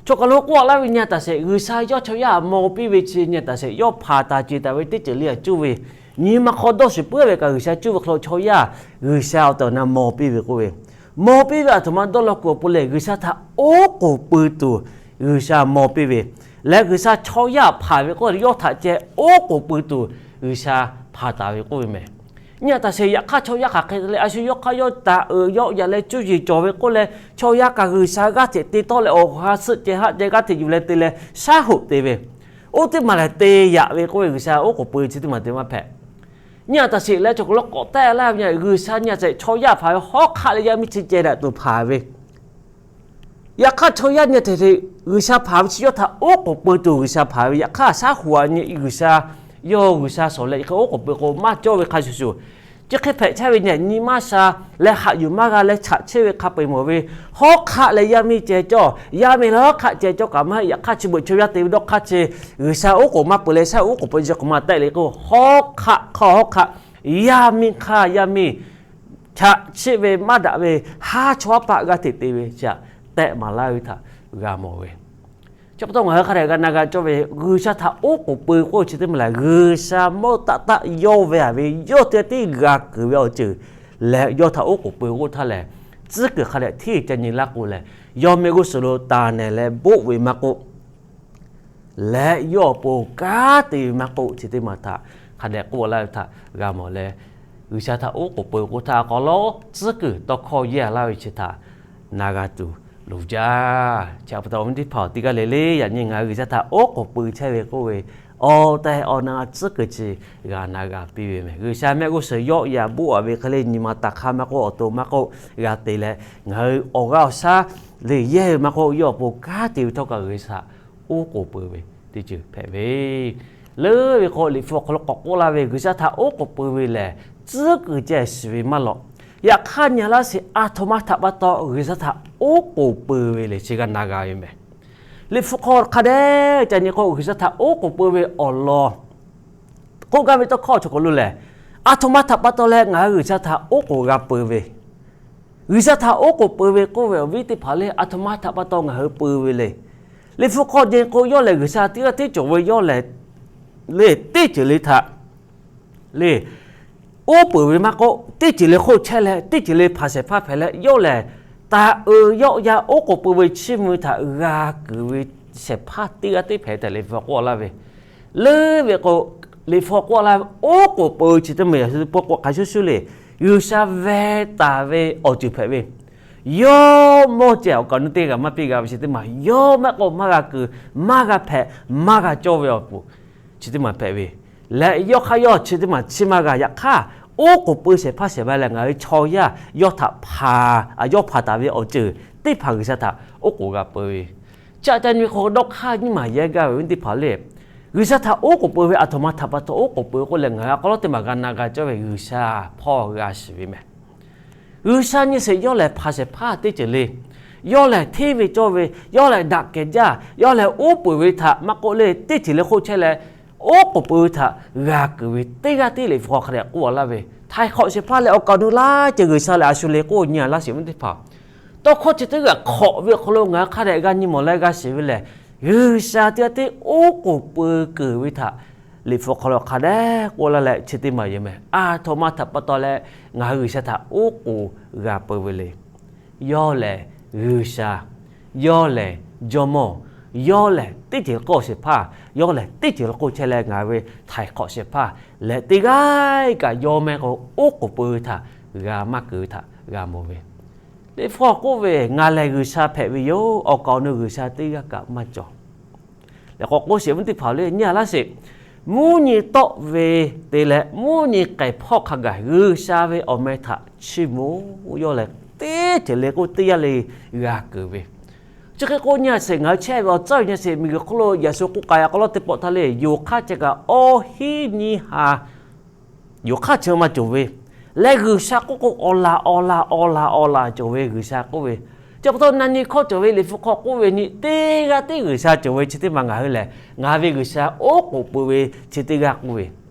Chaw hk'aw lo k'oˆ laˇ ve, nyi taˍ sheˍ, G'uiˬsha yawˇ chaw yaˇ maw piˇ ve chi nyi taˍ sheˍ, yawˇ hpanˍ taˍ ceˬ taˍ ve teˇ ceuˬ le a cuˇ ve, nyi ma hk'aw dawˇ shiˍ puiˉ ve kaꞈ G'uiˬsha cuˇ ve hk'aw lo chaw yaˇ G'uiˬsha awˬ tehˬ awˬ na maw piˇ ve k'oˆ ve. Maw piˇ ve aˬ htoꞈ ma dawˇ law kuiˬ awˬ pon lehˬ, G'uiˬsha htaꞈ oˉ k'oˍ pui tuˬ G'uiˬsha maw piˇ ve. Leh G'uiˬsha chaw yaˇ hpanˍ ve k'oˆ ve, yawˇ htaꞈ ceh oˉ k'oˍ pui tuˬ G'uiˬsha hpanˍ taˍ ve k'oˆ ve meh. Nyi taˍ sheˍ, yaꞈ hk'aˇ chaw yaˇ hk'aˬ hk'e te leh a shu yawˇ hk'aˇ yawˇ taˍ uiˍ yawˆ yaꞈ leh cuˇ yiˍ cawˬ ve k'oˆ leh, chaw yaˇ kaꞈ G'uiˬsha g'aˇ hteꞈ te tawˆ leh awˬ ha suhˆ ceh haˆ ceh g'aˇ hteꞈ yuˬ leh te leh shaˉ hoꞈ te ve, oˇ teˇ maˬ lehˬ te yaꞈ ve k'oˆ ve, G'uiˬsha oˉ k'oˍ pui chi teˇ maˬ te maˇ hpehꞈ. Nyi taˍ sheˍ leh chaw hk'aw lo k'awꞈ tehˆ laˇ ve, G'uiˬsha nyi taˍ sheˍ, chaw yaˇ hpanˍ ve hawˉ hk'aˆ leh yaˇ miˇ chi ceh daꞈ tuˬ hpanˍ ve. Yaꞈ hk'aˇ chaw yaˇ nyi taˍ sheˍ, G'uiˬsha hpanˍ ve chi yawˇ htaꞈ oˉ k'oˍ pui tuˬ G'uiˬsha hpanˍ ve. Yaꞈ hk'aˇ shaˉ hoꞈ a nyi G'uiˬsha, yawˇ G'uiˬsha shawˍ leh hk'e oˉ k'oˍ pui k'o maˇ cawˇ ve hk'a shuˍ shuˍ, chi hk'e hpehꞈ chehˇ ve nyi nyi maˇ sha leh haꞈ yuˬ maˇ g'a leh chaꞈ cheˆ ve hk'a peu-eˬ mawˬ ve, hawˉ hk'aˆ leh yaˇ miˇ ceh cawˇ, yaˇ miˇ leh hawˉ hk'aˆ ceh cawˇ kaꞈ maˇ heˆ. Yaꞈ hk'aˇ chi beuꞈ chaw yaˇ te ve dawˇ hk'aˇ chi G'uiˬsha oˉ k'oˍ maˇ pui leh shaˉ oˉ k'oˍ pui chi hk'aˬ ma tehˆ le k'o, hawˉ hk'aˆ hk'aw hawˉ hk'aˆ, yaˇ miˇ hk'aˇ yaˇ miˇ chaꞈ cheˆ ve maˇ daꞈ ve, haˉ chawˇ haˉ paˆ g'aˇ hteꞈ te ve chi htaꞈ tehˆ maˍ laˇ ve htaꞈ g'a mawˬ ve. Chi pa taw ngaˬ hui hk'a dehꞈ g'a na g'a cawˇ ve, G'uiˬsha htaꞈ oˉ k'oˍ pui k'oˆ chi teˇ maˬ lehˬ, G'uiˬsha mawˇ taˆ taˆ yawˇ ve a ve yawˇ teˇ g'aˇ tiˉ g'a kuiˬ ve awˬ ceuˬ leh yawˇ htaꞈ oˉ k'oˍ pui k'oˆ htaˇ lehˬ, tcuhˉ kuiˬ hk'a dehꞈ hteˇ ca nyi laˇ k'o lehˬ, yawˇ mehˆ g'uˇ suhˍ lo taˍ nehˬ leh boˆ ve maˇ k'oˆ, leh yawˇ awˬ pon kanˉ te ve maˇ k'oˆ, chi teˇ maˬ htaꞈ hk'a dehꞈ k'oˆ laˇ ve htaꞈ g'a mawˬ leh, G'uiˬsha htaꞈ oˉ k'oˍ pui k'oˆ htaˇ k'aw lawˉ tcuhˉ kuiˬ tawˇ hkawˇ yehˇ laˇ ve chi htaꞈ na g'a tuˬ loˍ jaˇ. Chi pa taw awˬ viˉ teˇ hpaˍ-oˬ, teˇ g'aˇ le le yaꞈ nyi ngaˬ hui G'uiˬsha htaꞈ oˉ k'oˍ pui chehˇ ve k'oˆ ve, awˬ tehˬ awˬ na tcuhˉ kuiˬ chi g'a na g'a piˇ ve meh. G'uiˬsha mehˆ g'uˇ suhˍ yawˆ yaꞈ boˆ a ve hk'e le nyi ma taˍ hk'aˇ maˇ k'oˆ, awˬ to maˇ k'oˆ, g'a te leh ngaˬ hui awˬ g'aˇ awˬ shaˉ le yehˇ ve maˇ k'oˆ, yawˇ awˬ pon kanˉ te ve htawˇ kaꞈ G'uiˬsha oˉ k'oˍ pui ve teˇ ceuˬ hpehꞈ ve. Leuˉ ve k'o, Liꞈ hpu awˬ hk'aw lo k'awꞈ k'oˆ laˇ ve, G'uiˬsha htaꞈ oˉ k'oˍ pui ve lehˬ, tcuhˉ kuiˬ ceh shiˍ ve maˇ lawꞈ. Yaꞈ hk'aˇ nyi laˇ sheˍ, aˬ htoꞈ ma htaꞈ pa taw G'uiˬsha htaꞈ oˉ k'oˍ pui ve le chi g'a na g'a ve meh. Liꞈ hpu hk'aw hk'a dehꞈ ca nyi k'o, G'uiˬsha htaꞈ oˉ k'oˍ pui ve awˬ lawn k'oˆ gaˇ ve tawˇ hkawˇ chaw k'aw lo lehˬ, aˬ htoꞈ ma htaꞈ pa taw leh ngaˬ hui G'uiˬsha htaꞈ oˉ k'oˍ g'a pui ve. G'uiˬsha htaꞈ oˉ k'oˍ pui ve k'oˆ ve awˬ viˉ teˇ hpaˍ le, aˬ htoꞈ ma htaꞈ pa taw ngaˬ hui pui ve le. Liꞈ hpu hk'aw nyi k'o, yawˇ lehˬ G'uiˬsha teˇ g'aˇ tiˉ cawˬ ve, yawˇ lehˬ le teˇ ceuˬ le htaꞈ le oˉ peunˍ ve maˇ k'oˆ, teˇ ceuˬ le hk'oˆ chehˇ leh teˇ ceuˬ le hpanˍ shehˍ hpaˇ hpehꞈ leh, yawˇ lehˬ taˍ uiˍ yawˆ yaˇ oˉ k'oˍ pui ve chiˇ mvuh htaꞈ g'a kuiˬ ve shehˍ hpaˇ teˇ g'aˇ tiˉ hpehꞈ tehꞈ Liꞈ hpu k'oˆ laˇ ve. Leuˉ ve k'o, Liꞈ hpu k'oˆ laˇ ve oˉ k'oˍ pui chi teˇ maˬ yaꞈ shu k'oˆ k'o hk'a shuˍ shuˍ le, G'uiˬsha veh taˍ ve awˬ ceuˬ hpehꞈ ve. Yawˇ mawˇ ceh awˬ kaˍ awˬ nu teˇ g'aˇ maˇ piˇ g'a ve chi teˇ maˬ, yawˇ maˇ k'o maˇ g'a kuiˬ, maˇ g'a hpehꞈ, maˇ g'a cawˇ ve awˬ pon chi teˇ maˬ hpehꞈ ve. Leh yawˇ hk'aˇ yawˇ chi teˇ maˬ chiˇ maˇ g'a. Yaꞈ hk'aˇ, oˉ k'oˍ pui shehˍ hpaˇ shehˍ hpaˇ leh ngaˬ hui chaw yaˇ yawˇ htaꞈ hpanˍ, yawˇ hpanˍ taˍ ve awˬ ceuˬ teˇ hpaˍ G'uiˬsha htaꞈ oˉ k'oˍ g'a pui ve. Chi htaꞈ ca nyi k'o, dawˇ hk'aˇ nyiˇ maˬ yehˇ gaˇ ve awˬ viˉ teˇ hpaˍ le. G'uiˬsha htaꞈ oˉ k'oˍ pui ve aˬ htoꞈ ma htaꞈ pa taw oˉ k'oˍ pui k'oˆ leh, ngaˬ hui a k'aw lawˉ teˇ maˬ g'a na g'a cawˇ ve G'uiˬsha hpawˇ g'a shiˍ ve meh. G'uiˬsha nyi sheˍ, yawˇ lehˬ hpanˍ shehˍ hpaˇ teˇ ceuˬ le. Yawˇ lehˬ hteˇ ve cawˇ ve, yawˇ lehˬ daꞈ kehˬ jaˇ, yawˇ lehˬ oˉ peunˍ ve htaꞈ maˇ k'oˆ le, teˇ ceuˬ le hk'oˆ chehˇ leh oˉ k'oˍ pui ve htaꞈ g'a kuiˬ ve teˇ g'aˇ tiˉ Liꞈ hpu hk'aw hk'a dehꞈ k'oˆ laˇ ve. Htaiˍ hk'awꞈ shehˍ hpaˇ leh awˬ kaˍ awˬ nu laˇ ceh G'uiˬsha lehˬ a shu le k'oˆ nyi laˇ sheˍ ve teˇ hpaˍ. Tawˇ hkawˇ chi teˇ g'aˇ hk'awꞈ ve awˬ hk'aw lo ngaˬ hui hk'a dehꞈ g'a nyi mawˬ leh g'a shiˍ ve lehˬ, G'uiˬsha teˇ g'aˇ tiˉ oˉ k'oˍ pui kuiˬ ve htaꞈ Liꞈ hpu hk'aw lo hk'a dehꞈ k'oˆ laˇ leh chi teˇ maˬ yehˬ meh. Aˬ htoꞈ ma htaꞈ pa taw leh ngaˬ hui G'uiˬsha htaꞈ oˉ k'oˍ g'a pui ve le. Yawˇ lehˬ G'uiˬsha, yawˇ lehˬ Jawˇmawˇ, Yawˇ lehˬ teˇ ceuˬ le k'oˆ shehˍ hpaˇ, yawˇ lehˬ teˇ ceuˬ le k'oˆ chehˇ leh ngaˬ ve htaiˍ hk'awꞈ shehˍ hpaˇ lehˬ, teˇ g'aˇ kaꞈ yawˇ mehˆ k'o oˉ k'oˍ pui ve htaꞈ g'a maˇ keu ve htaꞈ g'a mawˬ ve. Liꞈ hpu k'oˆ ve, Ngaˬ lehˬ G'uiˬsha hpehꞈ ve yoˬ. Awˬ kaˍ awˬ nu G'uiˬsha teˇ g'aˇ kaꞈ maˇ cawˬ. Leh k'awꞈ k'oˆ sheˍ, awˬ viˉ teˇ hpaˍ-oˬ, le nyi a laˇ sheˍ. Mvuhˇ nyi tawˆ ve te leh mvuhˇ nyi k'ehˬ hpawˇ hk'a gaˬ G'uiˬsha ve awˬ meh htaꞈ chiˇ mvuh. Yawˇ lehˬ teˇ ceuˬ le k'oˆ teˇ yanˇ le g'a keunˍ ve. Chi hk'e k'o nyi a sheˍ, ngaˬ hui chehˇ ve awˬ tcuhˉ ve nyi a sheˍ, miˬguiˬ hk'oˆ lo yaꞈ shu k'oˆ k'ai a k'aw lawˉ teˇ pawˆ htaˇ le, yonˍ hk'aˇ ceh kaꞈ awˇ hiˉ nyiˇ ha yonˍ hk'aˇ chi ma cawˬ ve. Leh G'uiˬsha k'oˆ k'o, awˬ laˬ awˬ laˬ awˬ laˬ awˬ laˬ cawˬ ve G'uiˬsha k'oˆ ve. Chi pa taw na nyi hkawˇ cawˬ ve Liꞈ hpu hk'aw k'oˆ ve nyi teˇ g'aˇ tiˉ G'uiˬsha cawˬ ve chi teˇ ma ngaˬ hui lehˬ, ngaˬ ve G'uiˬsha oˉ k'oˍ pui ve chi teˇ g'aˇ k'oˆ ve.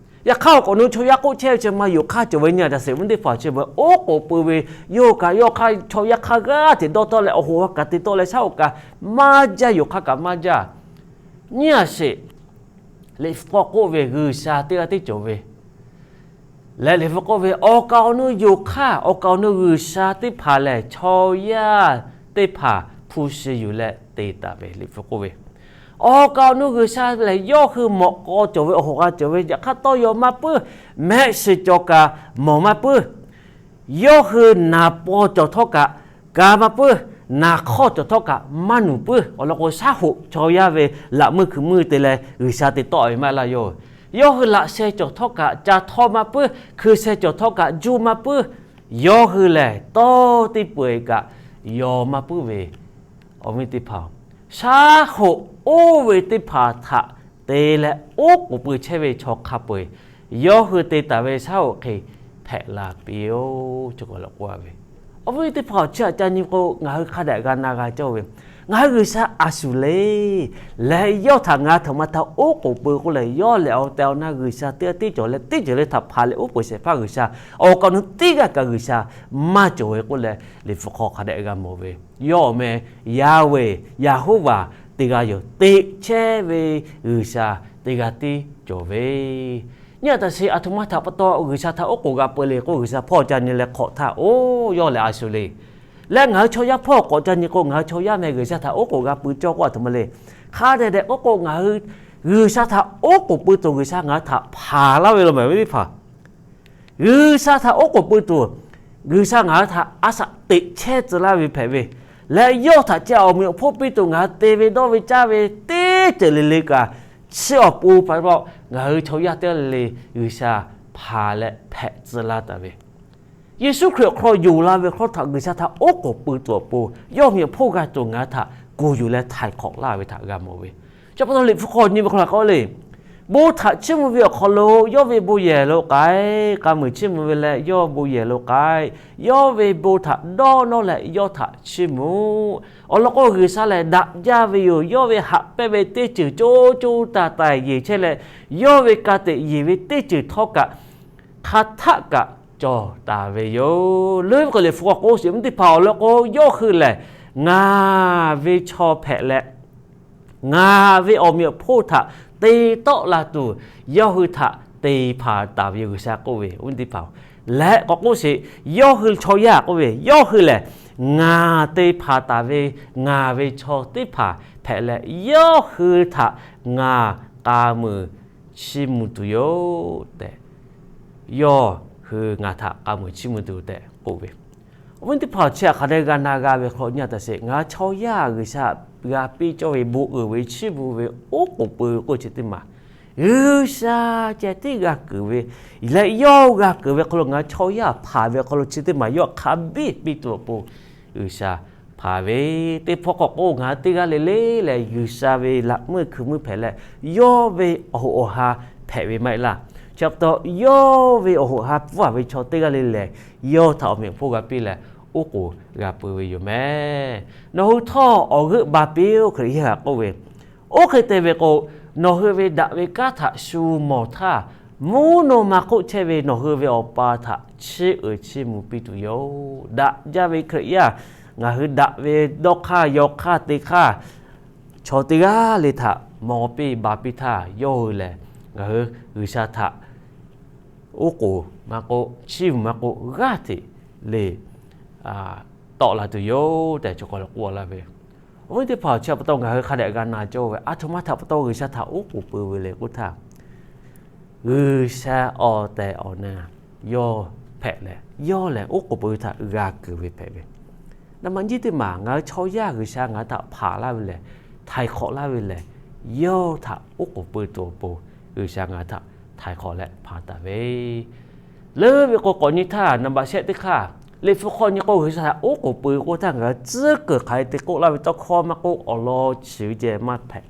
Yaꞈ hk'aˇ awˬ kaˍ awˬ nu chaw yaˇ k'oˆ chehˇ ve chi ma yonˍ hk'aˇ cawˬ ve nyi a taꞈ sheˍ, awˬ viˉ teˇ hpaˍ chi beuꞈ oˉ k'oˍ pui ve, yawˇ kaꞈ yawˇ hk'aˇ chaw yaˇ hk'aˇ g'aˇ hteꞈ dawˇ tawˆ leh awˬ hoꞈ ha kaꞈ te tawˆ leh shaˉ hoꞈ kaꞈ maˇ jaˇ, yonˍ hk'aˇ kaꞈ maˇ jaˇ. Nyi a sheˍ, Liꞈ hpu k'oˆ ve G'uiˬsha teˇ g'aˇ tiˉ cawˬ ve. Leh Liꞈ hpu k'oˆ ve, awˬ kaˍ awˬ nu yonˍ hk'aˇ, awˬ kaˍ awˬ nu G'uiˬsha teˇ hpaˍ lehˬ chaw yaˇ teˇ hpaˍ hpu shi yuˬ leh te taˍ ve Liꞈ hpu k'oˆ ve. Awˬ kaˍ awˬ nu G'uiˬsha lehˬ yawˇ hui mawꞈ k'aw cawˬ ve, awˬ hoꞈ ha cawˬ ve, yaꞈ hk'aˇ tawˇ yaw maˇ puiˉ, mehˆ shiˍ cawˬ kaꞈ mawˬ maˇ puiˉ. Yawˇ hui naˍ paw cawˬ htawˇ kaꞈ ka maˇ puiˉ, naˍ hk'awˇ cawˬ htawˇ kaꞈ maˇ nuˬ puiˉ. Awˬ lawn k'o, shaˉ hoꞈ chaw yaˇ ve laꞈ meuˇ hkui meuˇ te leh G'uiˬsha te tawˆ ve maˇ heˆ laˇ yoˬ. Yawˇ hui laꞈ sheh cawˬ htawˇ kaꞈ ca htawˇ maˇ puiˉ, hkui sheh cawˬ htawˇ kaꞈ juˇ maˇ puiˉ. Yawˇ hui lehˬ tawˇ teˇ peu-eˬ kaꞈ yaw maˇ puiˉ ve, awˬ viˉ teˇ hpaˍ-oˬ, shaˉ hoꞈ oˇ ve teˇ hpaˍ htaꞈ te leh oˉ k'oˍ pui chehˇ ve chaw hk'a peu-eˬ, yawˇ hui te taˍ ve shaˉ hoꞈ hk'e hpehꞈ la piˇ-oˆ. Chi k'awꞈ lawꞈ k'oˆ a ve, awˬ viˉ teˇ hpaˍ-oˬ, chi htaꞈ ca nyi k'o ngaˬ hui hk'a dehꞈ g'a na g'a cawˇ ve, ngaˬ hui G'uiˬsha a shuˍ le. Leh yawˇ htaꞈ ngaˬ htoꞈ ma htaꞈ oˉ k'oˍ pui k'oˆ leh, yawˇ lehˬ awˬ tehˬ awˬ na G'uiˬsha teˇ g'aˇ tiˉ cawˬ leh teˇ ceuˬ le htaꞈ hpanˍ leh oˉ k'oˍ shehˍ hpaˇ G'uiˬsha, awˬ kaˍ awˬ nu teˇ g'aˇ kaꞈ G'uiˬsha maˇ cawˬ ve k'oˆ leh, Liꞈ hpu hk'aw hk'a dehꞈ g'a mawˬ ve. Yawˇ awˬ meh Yaˍveˍ, Yaˍhoˍvaˍ teˇ g'aˇ yoˬ. Teꞈ chehˇ ve G'uiˬsha teˇ g'aˇ tiˉ cawˬ ve. Nyi a taꞈ sheˍ, aˬ htoꞈ ma htaꞈ pa taw G'uiˬsha htaꞈ oˉ k'oˍ g'a pui le k'o, G'uiˬsha hpawˇ ca nyi leh hk'awꞈ htaˇ, oˇ yawˇ lehˬ a shuˍ le. Leh ngaˬ hui chaw yaˇ hpawˇ k'awꞈ ca nyi k'o, ngaˬ hui chaw yaˇ meh G'uiˬsha htaꞈ oˉ k'oˍ g'a pui cawˇ k'oˆ aˬ htoꞈ ma le. Hk'a dehꞈ dehꞈ k'oˆ k'o, ngaˬ hui G'uiˬsha htaꞈ oˉ k'oˍ pui tuˬ G'uiˬsha ngaˬ hui htaꞈ hpanˍ laˇ ve lo meh ve teˇ hpaˍ. G'uiˬsha htaꞈ oˉ k'oˍ pui tuˬ G'uiˬsha ngaˬ hui htaꞈ a shaꞈ teꞈ chehˇ tcuh laˇ ve hpehꞈ ve, leh yawˇ htaꞈ ceh awˬ meꞈ awˬ hponˇ piˇ tuˬ ngaˬ hui te ve dawˇ ve caˇ ve teˇ ceuˬ le le kaꞈ, chi awˬ pon pa taw ngaˬ hui chaw yaˇ teˇ g'aˇ le le G'uiˬsha hpanˍ leh hpehꞈ tcuh laˇ taˍ ve. Yeˍsuˆ Hkriꞈ awˬ hk'aw lo yonˍ la ve hk'aw htaꞈ G'uiˬsha htaꞈ oˉ k'oˍ pui tuˬ awˬ pon, yawˇ meꞈ awˬ hponˇ g'a tuˬ ngaˬ hui htaꞈ kuˬ yuˬ leh htaiˍ hk'awꞈ laˇ ve htaꞈ g'a mawˬ ve. Chi pa taw Liꞈ hpu hk'aw nyi ve hk'aw lo k'oˆ le, bon htaꞈ chiˇ mvuh ve awˬ hk'aw lo yawˇ ve bon yehˬ lo k'ai, k'a muiˬ chiˇ mvuh ve leh yawˇ bon yehˬ lo k'ai, yawˇ ve bon htaꞈ dawˇ nawˇ leh yawˇ htaꞈ chiˇ mvuh. Awˬ lawn k'o, G'uiˬsha lehˬ daꞈ jaˇ ve yoˬ. Yawˇ ve haꞈ pehnˇ ve teˇ ceuˬ co co taiˍ taiˍ yeˬ chehˇ leh, yawˇ ve ka tiꞈ yeˬ ve teˇ ceuˬ htawˇ kaꞈ hk'a htaˆ kaꞈ cawˬ taˍ ve yoˬ. Leuˉ ve k'o, Liꞈ hpu k'awꞈ k'oˆ sheˍ, awˬ viˉ teˇ hpaˍ, awˬ lawn k'o, yawˇ hui lehˬ ngaˬ ve chaw hpehꞈ leh, ngaˬ ve awˬ meꞈ awˬ hponˇ htaꞈ te tawˆ la tuˬ, yawˇ hui htaꞈ te hpanˍ taˍ ve yoˬ, G'uiˬsha k'oˆ ve, awˬ viˉ teˇ hpaˍ. Leh k'awꞈ k'oˆ sheˍ, yawˇ hui chaw yaˇ k'oˆ ve, yawˇ hui lehˬ ngaˬ te hpanˍ taˍ ve ngaˬ ve chaw teˇ hpaˍ hpehꞈ leh, yawˇ hui htaꞈ ngaˬ k'a muiˬ chiˇ mvuh tuˬ yoˬ tehꞈ, yawˇ hui ngaˬ htaꞈ k'a muiˬ chiˇ mvuh tuˬ tehꞈ k'oˆ ve. Awˬ viˉ teˇ hpaˍ, chi htaꞈ hk'a dehꞈ g'a na g'a ve hk'aw nyi a taꞈ sheˍ, ngaˬ hui chaw yaˇ G'uiˬsha g'a piˇ cawˇ ve bon uiˍ ve chiˇ mvuh ve oˉ k'oˍ pui k'oˆ chi teˇ maˬ, G'uiˬsha ceh tiˉ g'a keunˍ ve leh, yawˇ g'a keunˍ ve hk'aw lo ngaˬ hui chaw yaˇ hpanˍ ve hk'aw lo chi teˇ maˬ yawˇ hk'a biˇ piˇ tuˬ awˬ pon G'uiˬsha hpanˍ ve. Teˇ hpawˇ k'awꞈ k'oˆ, ngaˬ hui teˇ g'aˇ le le lehˬ G'uiˬsha ve laꞈ meuˇ hkui meuˇ hpehꞈ leh, yawˇ ve awˬ hoꞈ awˬ ha hpehꞈ ve maˇ heˆ laˇ. Chi pa taw yawˇ ve awˬ hoꞈ ha pfuhˇ a ve chaw teˇ g'aˇ le lehˬ, yawˇ htaꞈ awˬ meꞈ awˬ hponˇ g'a piˇ leh oˉ k'oˍ g'a pui ve yoˬ meh. Nawˬ hui htawˇ awˬ g'euˆ ba piˇ-oˆ, Hkriꞈ yaˇ g'aꞈ k'oˆ ve. Oˇ hk'e te ve k'o, nawˬ hui ve daꞈ ve kanˉ htaꞈ shu mawˬ htaˇ, mvuhˇ naw ma hk'oˆ chehˇ ve nawˬ hui ve Awˬ pa htaꞈ chiˇ uiˍ chiˇ mvuh piˇ tuˬ yoˬ. Daꞈ jaˇ ve Hkriꞈ yaˇ, ngaˬ hui daꞈ ve dawˇ hk'aˇ yaw hk'aˇ te hk'aˇ, chaw teˇ g'aˇ le htaꞈ mawˬ piˇ ba piˇ htaˇ, yawˇ hui lehˬ ngaˬ hui G'uiˬsha htaꞈ oˉ k'oˍ maˇ k'oˆ, chiˇ mvuh maˇ k'oˆ, g'aˇ hteꞈ le tawˆ la tuˬ yoˬ tehꞈ chaw hk'aw lo k'oˆ laˇ ve. Awˬ viˉ teˇ hpaˍ, chi pa taw ngaˬ hui hk'a dehꞈ g'a na cawˇ ve, aˬ htoꞈ ma htaꞈ pa taw G'uiˬsha htaꞈ oˉ k'oˍ pui ve le k'oˆ htaˇ, G'uiˬsha awˬ tehˬ awˬ na yawˇ hpehꞈ leh, yawˇ lehˬ oˉ k'oˍ pui ve htaꞈ g'a kuiˬ ve hpehꞈ ve. Naˍ baꞈ nyiˇ teˇ maˬ, ngaˬ hui chaw yaˇ G'uiˬsha ngaˬ hui htaꞈ hpanˍ laˇ ve lehˬ, htaiˍ hk'awꞈ laˇ ve lehˬ, yawˇ htaꞈ oˉ k'oˍ pui tuˬ awˬ pon G'uiˬsha ngaˬ hui htaꞈ htaiˍ hk'awꞈ leh hpanˍ taˍ ve. Leuˉ ve k'o, k'awꞈ nyi htaˇ naˍ baꞈ shehˆ teˇ hk'aˇ, Liꞈ hpu hk'aw nyi k'o, G'uiˬsha htaꞈ oˉ k'oˍ pui k'oˆ htaˇ, ngaˬ hui tcuhˉ kuiˬ hk'aˬ hk'e te k'oˆ laˇ ve tawˇ hkawˇ maˇ k'oˆ, awˬ lawn chi ve ceh maˇ hpehꞈ.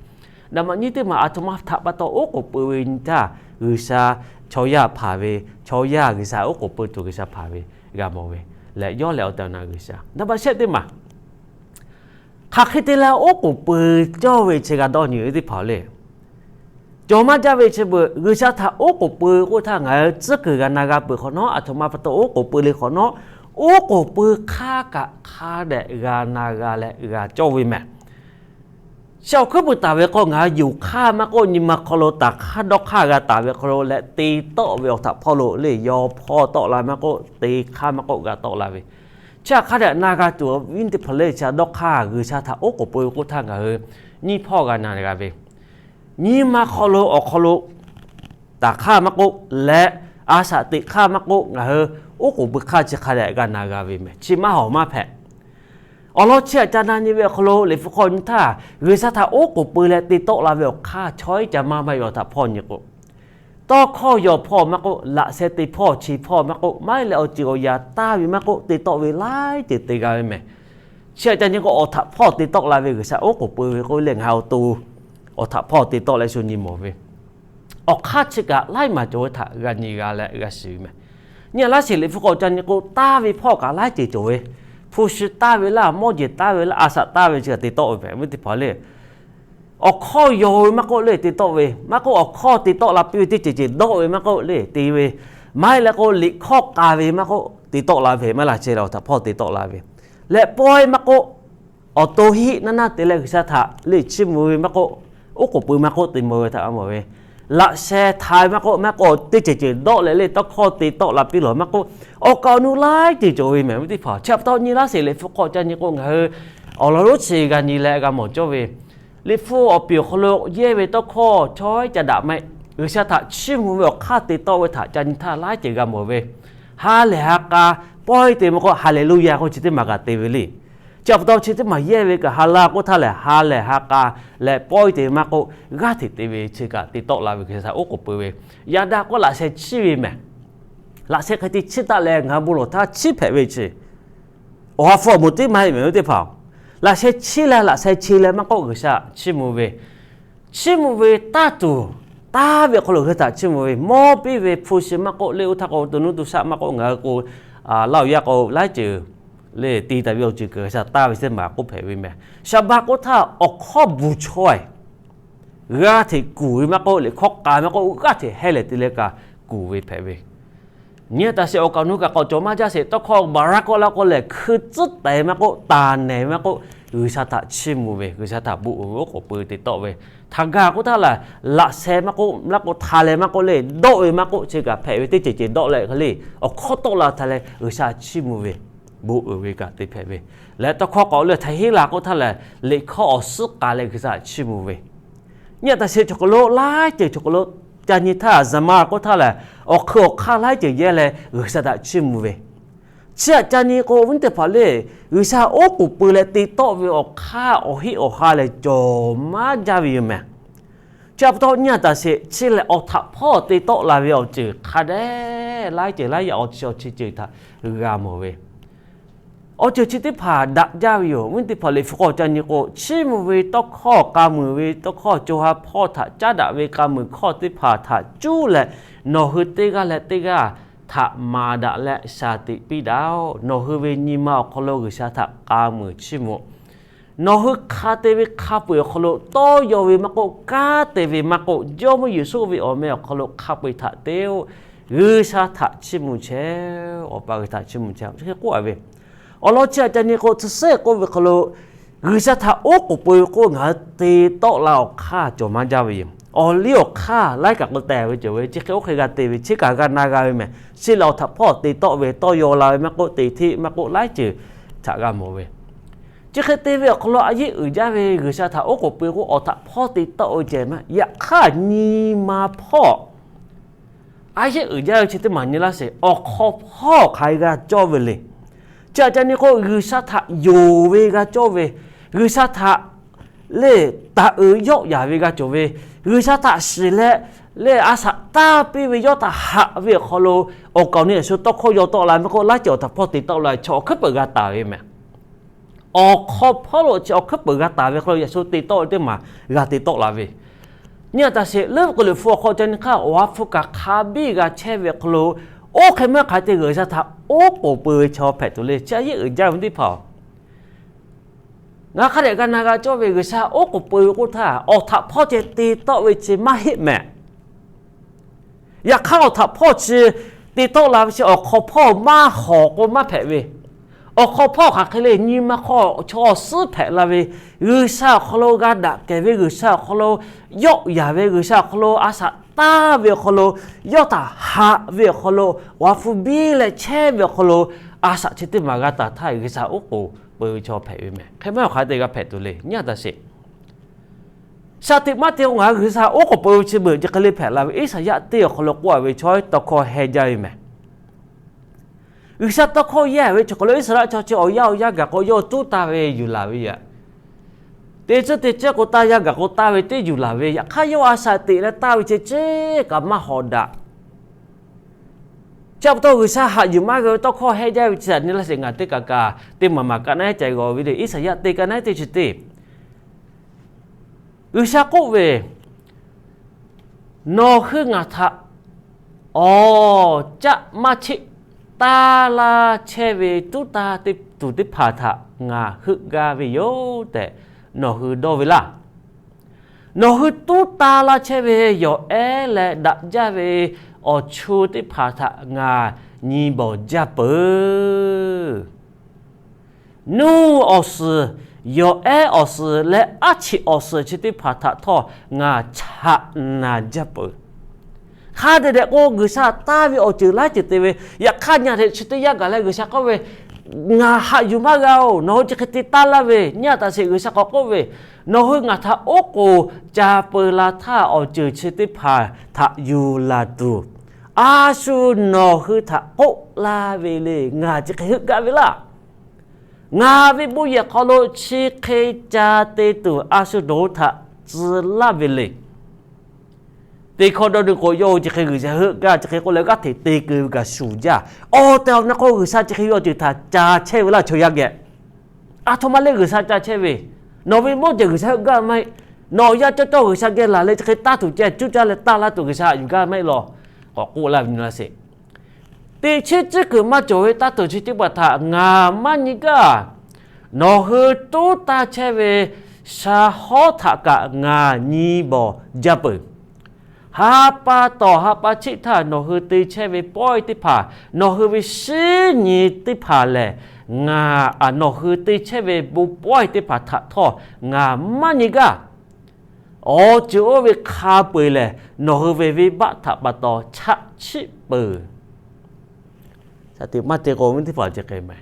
Naˍ baꞈ nyiˇ teˇ maˬ, aˬ htoꞈ ma htaꞈ pa taw oˉ k'oˍ pui ve nyi htaˇ, G'uiˬsha chaw yaˇ hpanˍ ve, chaw yaˇ G'uiˬsha oˉ k'oˍ pui tuˬ G'uiˬsha hpanˍ ve g'a mawˬ ve leh, yawˇ lehˬ awˬ tehˬ awˬ na G'uiˬsha. Naˍ baꞈ shehˆ teˇ maˬ, hk'aˬ hk'e te leh oˉ k'oˍ pui cawˇ ve chi g'a dawˇ nyi ve teˇ hpaˍ le. Cawˬ maˇ jaˇ ve chi beuꞈ, G'uiˬsha htaꞈ oˉ k'oˍ pui k'oˆ htaˇ, ngaˬ hui tcuhˉ kuiˬ g'a na g'a peuˬ hk'awꞈ nawˉ, aˬ htoꞈ ma pa taw oˉ k'oˍ pui le hk'awꞈ nawˉ, oˉ k'oˍ pui hk'aˇ kaꞈ hk'a dehꞈ g'a na g'a leh g'a cawˇ ve mehˬ. Chi awˬ hkuiˉ puiˍ taˍ ve k'o, ngaˬ hui yonˍ hk'aˇ maˇ k'oˆ, nyi ma hk'aw lo taˍ hk'aˇ dawˇ hk'aˇ g'a taˍ ve hk'aw lo leh te tawˆ ve awˬ htaꞈ hpawˇ lo le, yaw hpawˇ tawˆ la maˇ k'oˆ, te hk'aˇ maˇ k'oˆ g'a tawˆ la ve. Chi hk'a dehꞈ na g'a tuˬ awˬ viˉ teˇ hpaˍ le, chi dawˇ hk'aˇ G'uiˬsha htaꞈ oˉ k'oˍ pui k'oˆ htaˇ ngaˬ hui nyiˇ hpawˇ g'a na g'a ve. Nyi ma hk'aw lo awˬ hk'aw lo taˍ hk'aˇ maˇ k'oˆ leh, a shaꞈ teꞈ hk'aˇ maˇ k'oˆ, ngaˬ hui oˉ k'oˍ pui hk'aˇ chi hk'a dehꞈ g'a na g'a ve mehˬ. Chi maˇ hawˍ maˇ hpehꞈ. Awˬ lawn chi htaꞈ ca na nyi ve awˬ hk'aw lo, Liꞈ hpu hk'aw nyi htaˇ, G'uiˬsha htaꞈ oˉ k'oˍ pui leh te tawˆ la ve awˬ hk'aˇ chaw iˉ ca maˇ maˇ ve awˬ htaꞈ hpawˇ nyi k'o, tawˇ hkawˇ yaw hpawˇ maˇ k'oˆ, laꞈ sheh te hpawˇ chi hpawˇ maˇ k'oˆ, maˇ heˆ leh awˬ ceuˬ awˬ yaꞈ taˇ ve maˇ k'oˆ, te tawˆ ve laiˉ ceuˬ te g'a ve mehˬ. Chi htaꞈ ca nyi k'o, awˬ htaꞈ hpawˇ te tawˆ la ve G'uiˬsha oˉ k'oˍ pui ve k'oˆ ve lehˬ, ngaˬ hui awˬ to awˬ htaꞈ hpawˇ te tawˆ leh shu nyi mawˬ ve. Awˬ hk'aˇ chi kaꞈ laiˉ maˬ cawˬ ve htaꞈ g'a nyi g'a leh g'a shiˍ ve mehˬ. Nyi laˇ sheˍ, Liꞈ hpu k'awꞈ ca nyi k'o, taˇ ve hpawˇ kaꞈ laiˉ ceuˬ cawˬ ve. Hpu shi taˇ ve laˇ, mawˇ jeˬ taˇ ve laˇ, a shaꞈ taˇ ve chi kaꞈ te tawˆ ve mehˬ, awˬ viˉ teˇ hpaˍ le. Awˬ hkawˇ yaw ve maˇ k'oˆ le te tawˆ ve, maˇ k'oˆ, awˬ hkawˇ te tawˆ la piˇ ve teˇ ceuˬ ceuˬ dawˆ ve maˇ k'oˆ le te ve, maˇ heˆ leh k'o, liꞈ hkawˇ k'a ve maˇ k'oˆ, te tawˆ la ve maˇ laˬ chehˇ leh awˬ htaꞈ hpawˇ te tawˆ la ve. Leh pawehˇ maˇ k'oˆ, awˬ to hiˆ naˇ naˇ te leh G'uiˬsha htaꞈ le chiˇ mvuh ve maˇ k'oˆ, oˉ k'oˍ pui maˇ k'oˆ te mawˬ ve htaꞈ g'a mawˬ ve. Laꞈ sheh htaꞈ maˇ k'oˆ, maˇ k'oˆ, teˇ ceuˬ ceuˬ dawˆ leh le tawˇ hkawˇ te tawˆ la piˇ lawˬ maˇ k'oˆ, awˬ kaˍ awˬ nu laiˉ ceuˬ cawˬ ve mehˬ, awˬ viˉ teˇ hpaˍ. Chi pa taw nyi laˇ sheˍ, Liꞈ hpu hk'aw ca nyi k'o, ngaˬ hui awˬ lawn lonˉ chi g'a nyi leh g'a mawˬ cawˇ ve. Liꞈ hpu awˬ piˍ awˬ hk'aw lo yehˇ ve tawˇ hkawˇ chaw iˉ ca daꞈ maˇ heˆ. G'uiˬsha htaꞈ chiˇ mvuh ve awˬ hk'aˇ te tawˆ ve htaꞈ ca nyi htaˇ laiˉ ceuˬ g'a mawˬ ve. Ha lehˬ ha k'a, pawehˇ te maˇ k'oˆ, Haˍleˍluˇyaˇ k'oˆ chi teˇ maˬ kaꞈ te ve le. Chi pa taw chi teˇ maˬ yehˇ ve kaꞈ ha la k'oˆ htaˇ lehˬ, ha lehˬ ha k'a leh pawehˇ te maˇ k'oˆ, g'aˇ hteꞈ te ve chi kaꞈ te tawˆ la ve G'uiˬsha oˉ k'oˍ pui ve. Yaꞈ daꞈ k'o laꞈ sheh chiˇ ve mehˬ. Laꞈ sheh hk'e te chiˇ taˆ leh ngaˬ hui bon lawˬ htaˇ chiˇ hpehꞈ ve chi awˬ ha hpu awˬ moˍ teˇ maˇ heˆ mehˬ, awˬ viˉ teˇ hpaˍ-oˬ. Laꞈ sheh chiˇ leh, laꞈ sheh chi leh maˇ k'oˆ, G'uiˬsha chiˇ mvuh ve, chiˇ mvuh ve taˇ tuˬ, taˇ ve awˬ hk'aw lo G'uiˬsha htaꞈ chiˇ mvuh ve, mawˇ piˇ ve hpu shi maˇ k'oˆ, le oˇ htaˇ k'o to nuˇ to shaˆ maˇ k'oˆ, ngaˬ hui k'o laˇ awˬ yaˇ k'o laiˉ ceuˬ le te taˍ ve awˬ ceuˬ kaꞈ G'uiˬsha taˇ ve teˇ maˬ k'oˆ hpehꞈ ve mehˬ. Saˍbaˆ k'oˆ htaˇ awˬ hkawˇ bvuhˬ chaweh g'aˇ hteꞈ kuˬ ve maˇ k'oˆ, liꞈ hkawˇ k'a maˇ k'oˆ, g'aˇ hteꞈ heh lehˬ te leh kaꞈ kuˬ ve hpehꞈ ve. Nyi taˍ sheˍ, awˬ kaˍ awˬ nu kaꞈ k'awꞈ cawˬ maˇ jaˇ sheˍ, tawˇ hkawˇ Baˍraˍ k'oˆ la k'o lehˬ, hkui tcuhˉ teh maˇ k'oˆ, taˍ nehˬ maˇ k'oˆ, G'uiˬsha htaꞈ chiˇ mvuh ve, G'uiˬsha htaꞈ bon uiˍ ve oˉ k'oˍ pui te tawˆ ve. Htaꞈ gaˬ k'oˆ htaˇ lehˬ, laꞈ sheh maˇ k'oˆ, maˇ k'oˆ, htaꞈ leh maˇ k'oˆ le, dawˆ ve maˇ k'oˆ, chi kaꞈ hpehꞈ ve teˇ ceuˬ ceuˬ dawˆ leh hk'e le, awˬ hkawˇ tawˆ la htaꞈ leh G'uiˬsha chiˇ mvuh ve, bon uiˍ ve kaꞈ te hpehꞈ ve. Leh tawˇ hkawˇ k'awꞈ leh htaꞈ heˆ la k'oˆ htaˇ lehˬ, liꞈ hkawˇ awˬ suhˉ k'a leh G'uiˬsha chiˇ mvuh ve. Nyi taˍ sheˍ, chaw hk'aw lo laiˉ ceuˬ chaw hk'aw lo ca nyi htaˇ, Saˍmaˍ k'oˆ htaˇ lehˬ, awˬ hkui awˬ hk'aˇ laiˉ ceuˬ yehˇ leh G'uiˬsha htaꞈ chiˇ mvuh ve. Chi htaꞈ ca nyi k'o, awˬ viˉ teˇ hpaˍ le, G'uiˬsha oˉ k'oˍ pui leh te tawˆ ve awˬ hk'aˇ awˬ heˆ awˬ ha lehˬ cawˬ maˇ jaˇ ve yoˬ mehˬ. Chi pa taw nyi taˍ sheˍ, chi lehˬ awˬ htaꞈ hpawˇ te tawˆ la ve awˬ ceuˬ hk'a dehꞈ laiˉ ceuˬ laiˉ yaꞈ awˬ chi awˬ chi ceuˬ htaꞈ g'a mawˬ ve. Awˬ ceuˬ chi teˇ hpaˍ daꞈ jaˇ ve yoˬ. Awˬ viˉ teˇ hpaˍ, Liꞈ hpu hk'aw ca nyi k'o, chiˇ mvuh ve tawˇ hkawˇ, k'a muiˬ ve tawˇ hkawˇ, co ha hpawˇ htaꞈ caˉ daꞈ ve k'a muiˬ hkawˇ teˇ hpaˍ htaꞈ cuˇ leh, nawˬ hui teˇ g'aˇ leh teˇ g'aˇ htaꞈ maˍ daꞈ leh shaˍ tiꞈ piˇ daꞈ-oˬ. Nawˬ hui ve nyi ma awˬ hk'aw lo G'uiˬsha htaꞈ k'a muiˬ chiˇ mvuh. Nawˬ hui hk'a te ve hk'a peu-eˬ awˬ hk'aw lo tawˇ yaw ve maˇ k'oˆ, kanˉ te ve maˇ k'oˆ, Jawˇmawˇ Yeˍsuˆ ve awˬ meh awˬ hk'aw lo hk'a peu-eˬ htaꞈ te-oˬ. G'uiˬsha htaꞈ chiˇ mvuh chehˇ-oˬ. Awˬ pa G'uiˬsha htaꞈ chiˇ mvuh chehˇ-oˬ. Chi hk'e k'oˆ a ve, awˬ lawn chi htaꞈ ca nyi k'o, chi suhˉ k'oˆ ve hk'aw lo G'uiˬsha htaꞈ oˉ k'oˍ pui ve k'oˆ, ngaˬ hui te tawˆ la awˬ hk'aˇ cawˬ maˇ jaˇ ve yoˬ. Awˬ liˇ awˬ hk'aˇ laiˉ kaꞈ k'o tehˬ ve cawˬ ve, chi hk'e oˇ hk'e g'a te ve, chi kaꞈ g'a na g'a ve mehˬ. Chi lehˬ awˬ htaꞈ hpawˇ te tawˆ ve, tawˇ yaw la ve maˇ k'oˆ, teꞈ hteˆ maˇ k'oˆ, laiˉ ceuˬ htaꞈ g'a mawˬ ve. Chi hk'e te ve awˬ hk'aw lo a yehˉ uiˍ jaˇ ve G'uiˬsha htaꞈ oˉ k'oˍ pui k'o, awˬ htaꞈ hpawˇ te tawˆ ve ceh maˇ. Yaꞈ hk'aˇ nyi ma hpawˇ a yehˉ uiˍ jaˇ ve chi teˇ maˬ nyi laˇ sheˍ. Awˬ hk'aw hpawˇ hk'aˬ hk'e g'a cawˇ ve le. Chi htaꞈ ca nyi k'o, G'uiˬsha htaꞈ yonˍ ve g'a cawˇ ve, G'uiˬsha htaꞈ lehˬ taˍ uiˍ yawˆ yaˍ ve g'a cawˬ ve, G'uiˬsha htaꞈ shiˍ leh lehˬ a shaꞈ tanˇ piˇ ve yawˇ htaꞈ haꞈ ve awˬ hk'aw lo, awˬ kaˍ awˬ nu yaꞈ shu tawˇ hkawˇ yaw tawˆ la ve k'o, laˇ cawˬ awˬ htaꞈ hpawˇ te tawˆ la ve chaw awˬ hkuiˉ peuˬ g'a taˍ ve meh. Awˬ hk'aw hpawˇ lo chi awˬ hkuiˉ peuˬ g'a taˍ ve hk'aw lo yaꞈ shu te tawˆ ve teˇ maˬ g'a te tawˆ la ve. Nyi a taˍ sheˍ, leuˉ ve k'o liꞈ hpu awˬ hk'aw ca nyi hk'aˇ, Awˬ ha hpu kaꞈ hk'a biˇ g'a chehˇ ve awˬ hk'aw lo, oˇ hk'e maˇ hk'aˬ hk'e te G'uiˬsha htaꞈ oˉ k'oˍ peuˬ ve chaw hpehꞈ tuˬ le. Chi a yehˉ uiˍ jaˇ ve teˇ hpaˍ-oˬ, ngaˬ hk'a dehꞈ g'a na g'a cawˇ ve G'uiˬsha oˉ k'oˍ peuˬ ve k'oˆ htaˇ, awˬ htaꞈ hpawˇ ceh te tawˆ ve chi maˇ heˆ mehˍ. Yaꞈ hk'aˇ, awˬ htaꞈ hpawˇ chi te tawˆ la ve chi awˬ hk'aw hpawˇ maˇ hawˍ k'o maˇ hpehꞈ ve. Awˬ hk'aw hpawˇ hk'aˬ hk'e le, nyi ma hk'aw chaw suhˉ hpehꞈ la ve, G'uiˬsha awˬ hk'aw lo g'a daꞈ kehˬ ve, G'uiˬsha awˬ hk'aw lo yawˆ yaˍ ve, G'uiˬsha awˬ hk'aw lo a shaꞈ tanˇ ve awˬ hk'aw lo, yawˇ htaꞈ haꞈ ve awˬ hk'aw lo, Awˬ ha hpu biˇ leh chehˇ ve awˬ hk'aw lo, a shaꞈ chi teˇ maˬ g'a taˍ htaˇ, G'uiˬsha oˉ k'oˍ peuˬ ve chaw hpehꞈ ve meh. Hk'e maˇ awˬ hk'aˬ hk'e te g'a hpehꞈ tuˬ le. Nyi a taˍ sheˍ, shaˍ tiꞈ maˇ te k'o, ngaˬ hui G'uiˬsha oˉ k'oˍ peuˬ ve chi beuꞈ chi hk'e le hpehꞈ la ve, Iˉsaˍyaˆ teˇ awˬ hk'aw lo k'oˆ a ve chaw tawˇ hkawˇ heh jaˇ ve meh. G'uiˬsha tawˇ hkawˇ yehˇ ve chi hk'aw lo Iˉsaˍreˍlaˆ chaw chi awˬ yaˇ awˬ yaˇ gaˬ k'o, yawˇ tuˉ taˇ ve yuˬ laˬ ve yoˬ. Te tcuhˇ te tcuhˇ k'o taˇ, yaˇ gaˬ k'o taˇ ve teˇ yuˬ laˬ ve. Yaꞈ hk'aˇ, yawˇ a shaꞈ teꞈ leh taˇ ve chi ceˇ kaꞈ maˇ hawˍ daꞈ. Chi pa taw G'uiˬsha haꞈ yuˬ maˇ g'a ve tawˇ hkawˇ heh jaˇ ve chi htaꞈ nyi laˇ sheˍ. Ngaˬ teˇ kaꞈ kaꞈ teˇ maˬ maˬ kaꞈ na eˉ ceh g'aw ve le. Iˉsaˍyaˆ teˇ kaꞈ na eˉ teˇ chi teˇ, G'uiˬsha k'oˆ ve, Nawˬ hui ngaˬ htaꞈ awˬ caˆ maˇ cheˆ taˇ laˇ chehˇ ve tuˉ taˇ tuˬ teˇ hpaˍ htaꞈ ngaˬ heuˆ gaˇ ve yoˬ tehꞈ nawˬ hui dawˇ ve laˇ. Nawˬ hui tuˉ taˇ laˇ chehˇ ve yawˬ ehˉ leh daꞈ jaˇ ve awˬ chu teˇ hpaˍ htaꞈ ngaˬ nyi bawˬ jaˇ peuˬ. Nuˇ awˬ suhˍ, yawˬ ehˉ awˬ suhˍ leh aˉ cheꞈ awˬ suhˍ chi teˇ hpaˍ htaꞈ htawˇ ngaˬ chaꞈ naˍ jaˇ peuˬ. Hk'a dehꞈ dehꞈ k'o, G'uiˬsha taˇ ve awˬ ceuˬ laiˉ ceuˬ te ve. Yaꞈ hk'aˇ, nyi a htaꞈ chi teˇ yanˇ gaˬ leh G'uiˬsha k'oˆ ve, Ngaˬ haꞈ yuˬ maˇ g'a-oˬ. Nawˬ hui chi hk'e te taˇ laˇ ve. Nyi a taˍ sheˍ, G'uiˬsha k'awꞈ k'oˆ ve, Nawˬ hui ngaˬ htaꞈ oˉ k'oˍ ca peu la htaˇ, awˬ ceuˬ chi teˇ hpaˍ htaꞈ yuˬ laˬ tuˬ, a shu nawˬ hui htaꞈ k'oˆ laˇ ve le. Ngaˬ chi hk'e heuˆ gaˇ ve laˇ. Ngaˬ ve bon yehˬ hk'aw lo chi hk'e ca te tuˬ, a shu nawˬ hui htaꞈ tcuh laˇ ve le. Teˇ hkawˇ dawˇ nyi k'o, yawˇ hui chi hk'e G'uiˬsha heuˆ gaˇ, chi hk'e k'oˆ leh g'aˇ hteꞈ te keu ve kaꞈ shuˍ jaˇ. Awˬ tehˬ awˬ na k'o, G'uiˬsha chi hk'e ve awˬ ceuˬ htaꞈ ca chehˇ ve laˇ chaw yaˇ geh. A htoꞈ ma le G'uiˬsha ca chehˇ ve, nawˬ ve mawˇ jeˬ G'uiˬsha heuˆ gaˇ maˇ heˆ. Nawˬ awˬ yanˇ cawˇ cawˇ G'uiˬsha geh laˬ leh chi hk'e taˇ tuˬ ceh, cuˇ caˇ leh taˇ laˇ tuˬ G'uiˬsha haꞈ yuˬ gaˇ maˇ heˆ law. K'awꞈ k'oˆ laˇ ve nyi laˇ sheˍ. Teꞈ chiˉ tcuhˉ kuiˬ maˇ cawˬ ve taˇ tuˬ chi teˇ hpaˍ htaꞈ ngaˬ maˇ nyi gaˇ. Nawˬ hui tuˉ taˇ chehˇ ve sha hawˉ htaꞈ kaꞈ ngaˬ nyi bawˬ jaˇ peuˬ. Ha pa tawˍ ha pa cheˆ htaˇ nawˬ hui te chehˇ ve pawehˇ teˇ hpaˍ, nawˬ hui ve shinˉ nyi teˇ hpaˍ lehˬ, ngaˬ, nawˬ hui te chehˇ ve bon pawehˇ teˇ hpaˍ htaꞈ htawˇ ngaˬ maˇ nyi gaˇ. Awˬ ceuˬ oˇ ve hk'a peu-eˬ lehˬ, nawˬ hui ve venˇbaˆ htaꞈ pa taw chaꞈ chiˆ peuˬ. Shaˍ tiꞈ maˇ te k'o, awˬ viˉ teˇ hpaˍ chi hk'e meh,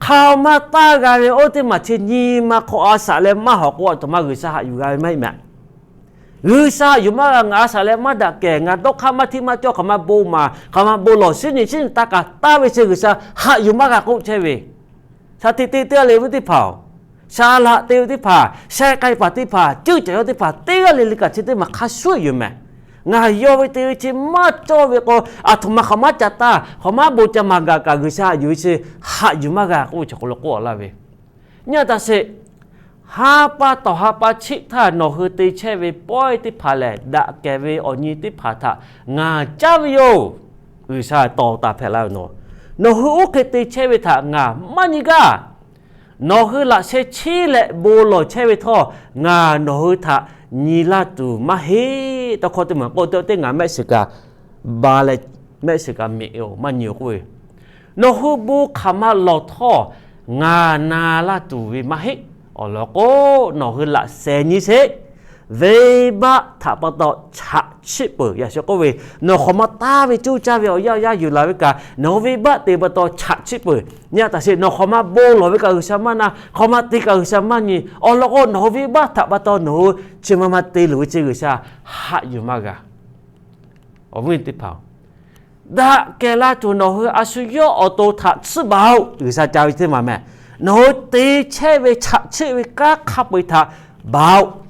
hk'a maˇ taˇ g'a ve oˇ teˇ maˬ chi nyi ma hk'aw a shaꞈ leh maˇ hawˍ k'o, a htoꞈ ma G'uiˬsha haꞈ yuˬ g'a ve maˇ heˆ meh. G'uiˬsha haꞈ yuˬ maˇ g'a. Ngaˬ a shaꞈ leh maˇ daꞈ kehˬ, ngaˬ dawˇ hk'aˇ maˇ hteˇ maˇ cawˇ, hk'aˬ ma bon maˍ, hk'aˬ ma bon lawˬ, shinˉ nyi shinˉ nyi taˇ kaꞈ taˇ ve chi G'uiˬsha haꞈ yuˬ maˇ g'a k'oˆ chehˇ ve. Shaˍ tiꞈ te teˇ g'aˇ le ve teˇ hpaˍ-oˬ, shaˍ laꞈ te ve teˇ hpaˍ, sheh k'ai paˍ teˇ hpaˍ, ceuˇ caˬ yawˇ teˇ hpaˍ teˇ g'aˇ le le kaꞈ chi teˇ maˬ hk'a shuˍ yoˬ meh. Ngaˬ yaw ve te ve chi maˇ cawˇ ve k'o, a htoꞈ ma hk'aˬ maˇ ca taˇ, hk'aˬ maˇ bon ca maˍ gaˬ kaꞈ G'uiˬsha haꞈ yuˬ ve chi haꞈ yuˬ maˇ g'a k'oˆ ve chaw hk'aw lo k'oˆ laˇ ve. Nyi a taˍ sheˍ. Ha pa tawˍ ha pa cheˆ htaˇ nawˬ hui te chehˇ ve pawehˇ teˇ hpaˍ lehˬ, daꞈ kehˬ ve awˬ nyi teˇ hpaˍ htaꞈ ngaˬ caˉ ve yoˬ. G'uiˬsha tawˍ taˍ hpehꞈ la ve nawˬ, nawˬ hui oˇ hk'e te chehˇ ve htaꞈ ngaˬ maˇ nyi gaˇ. Nawˬ hui laꞈ sheh chiˉ leh bon lawˬ chehˇ ve htawˇ, ngaˬ nawˬ hui htaꞈ nyi laˇ tuˬ maˇ heˆ. Tawˇ hkawˇ teˇ maˬ k'oˆ teˇ ngaˬ mehˆ shiˍ kaꞈ ba leh, mehˆ shiˍ kaꞈ miꞈ-oˬ, maˇ nyi-oˬ k'oˆ ve, nawˬ hui bon hk'aˬ ma lawˬ htawˇ ngaˬ na laˇ tuˬ ve maˇ heˆ. Awˬ lawn k'o, nawˬ hui laꞈ sheh nyi sheˍ. venˇbaˆ htaꞈ pa taw chaꞈ chiˆ peuˬ. Yaꞈ shu k'oˆ ve, nawˬ hk'awꞈ ma taˍ ve cuˇ caˇ ve awˬ yanˇ awˬ yanˇ yuˬ laˬ ve kaꞈ, nawˬ hui venˇbaˆ te pa taw chaꞈ chiˆ peuˬ. Nyi a taꞈ sheˍ, nawˬ hk'awꞈ ma bon lawˬ ve kaꞈ G'uiˬsha maˇ na, hk'awꞈ ma te kaꞈ G'uiˬsha maˇ nyi. Awˬ lawn k'o, nawˬ hui venˇbaˆ htaꞈ pa taw nawˬ hui chi ma ma te luˬ ve chi G'uiˬsha haꞈ yuˬ maˇ g'a. Awˬ viˉ teˇ hpaˍ-oˬ, daꞈ kehˬ la tuˬ nawˬ hui a shu yawˇ awˬ to htaꞈ tsuhˇ baˬ-oˬ. G'uiˬsha ca ve teˇ maˬ mehˍ, nawˬ hui te chehˇ ve chaꞈ chiˆ ve kanˉ hk'a peu-eˬ htaꞈ baˬ-oˬ.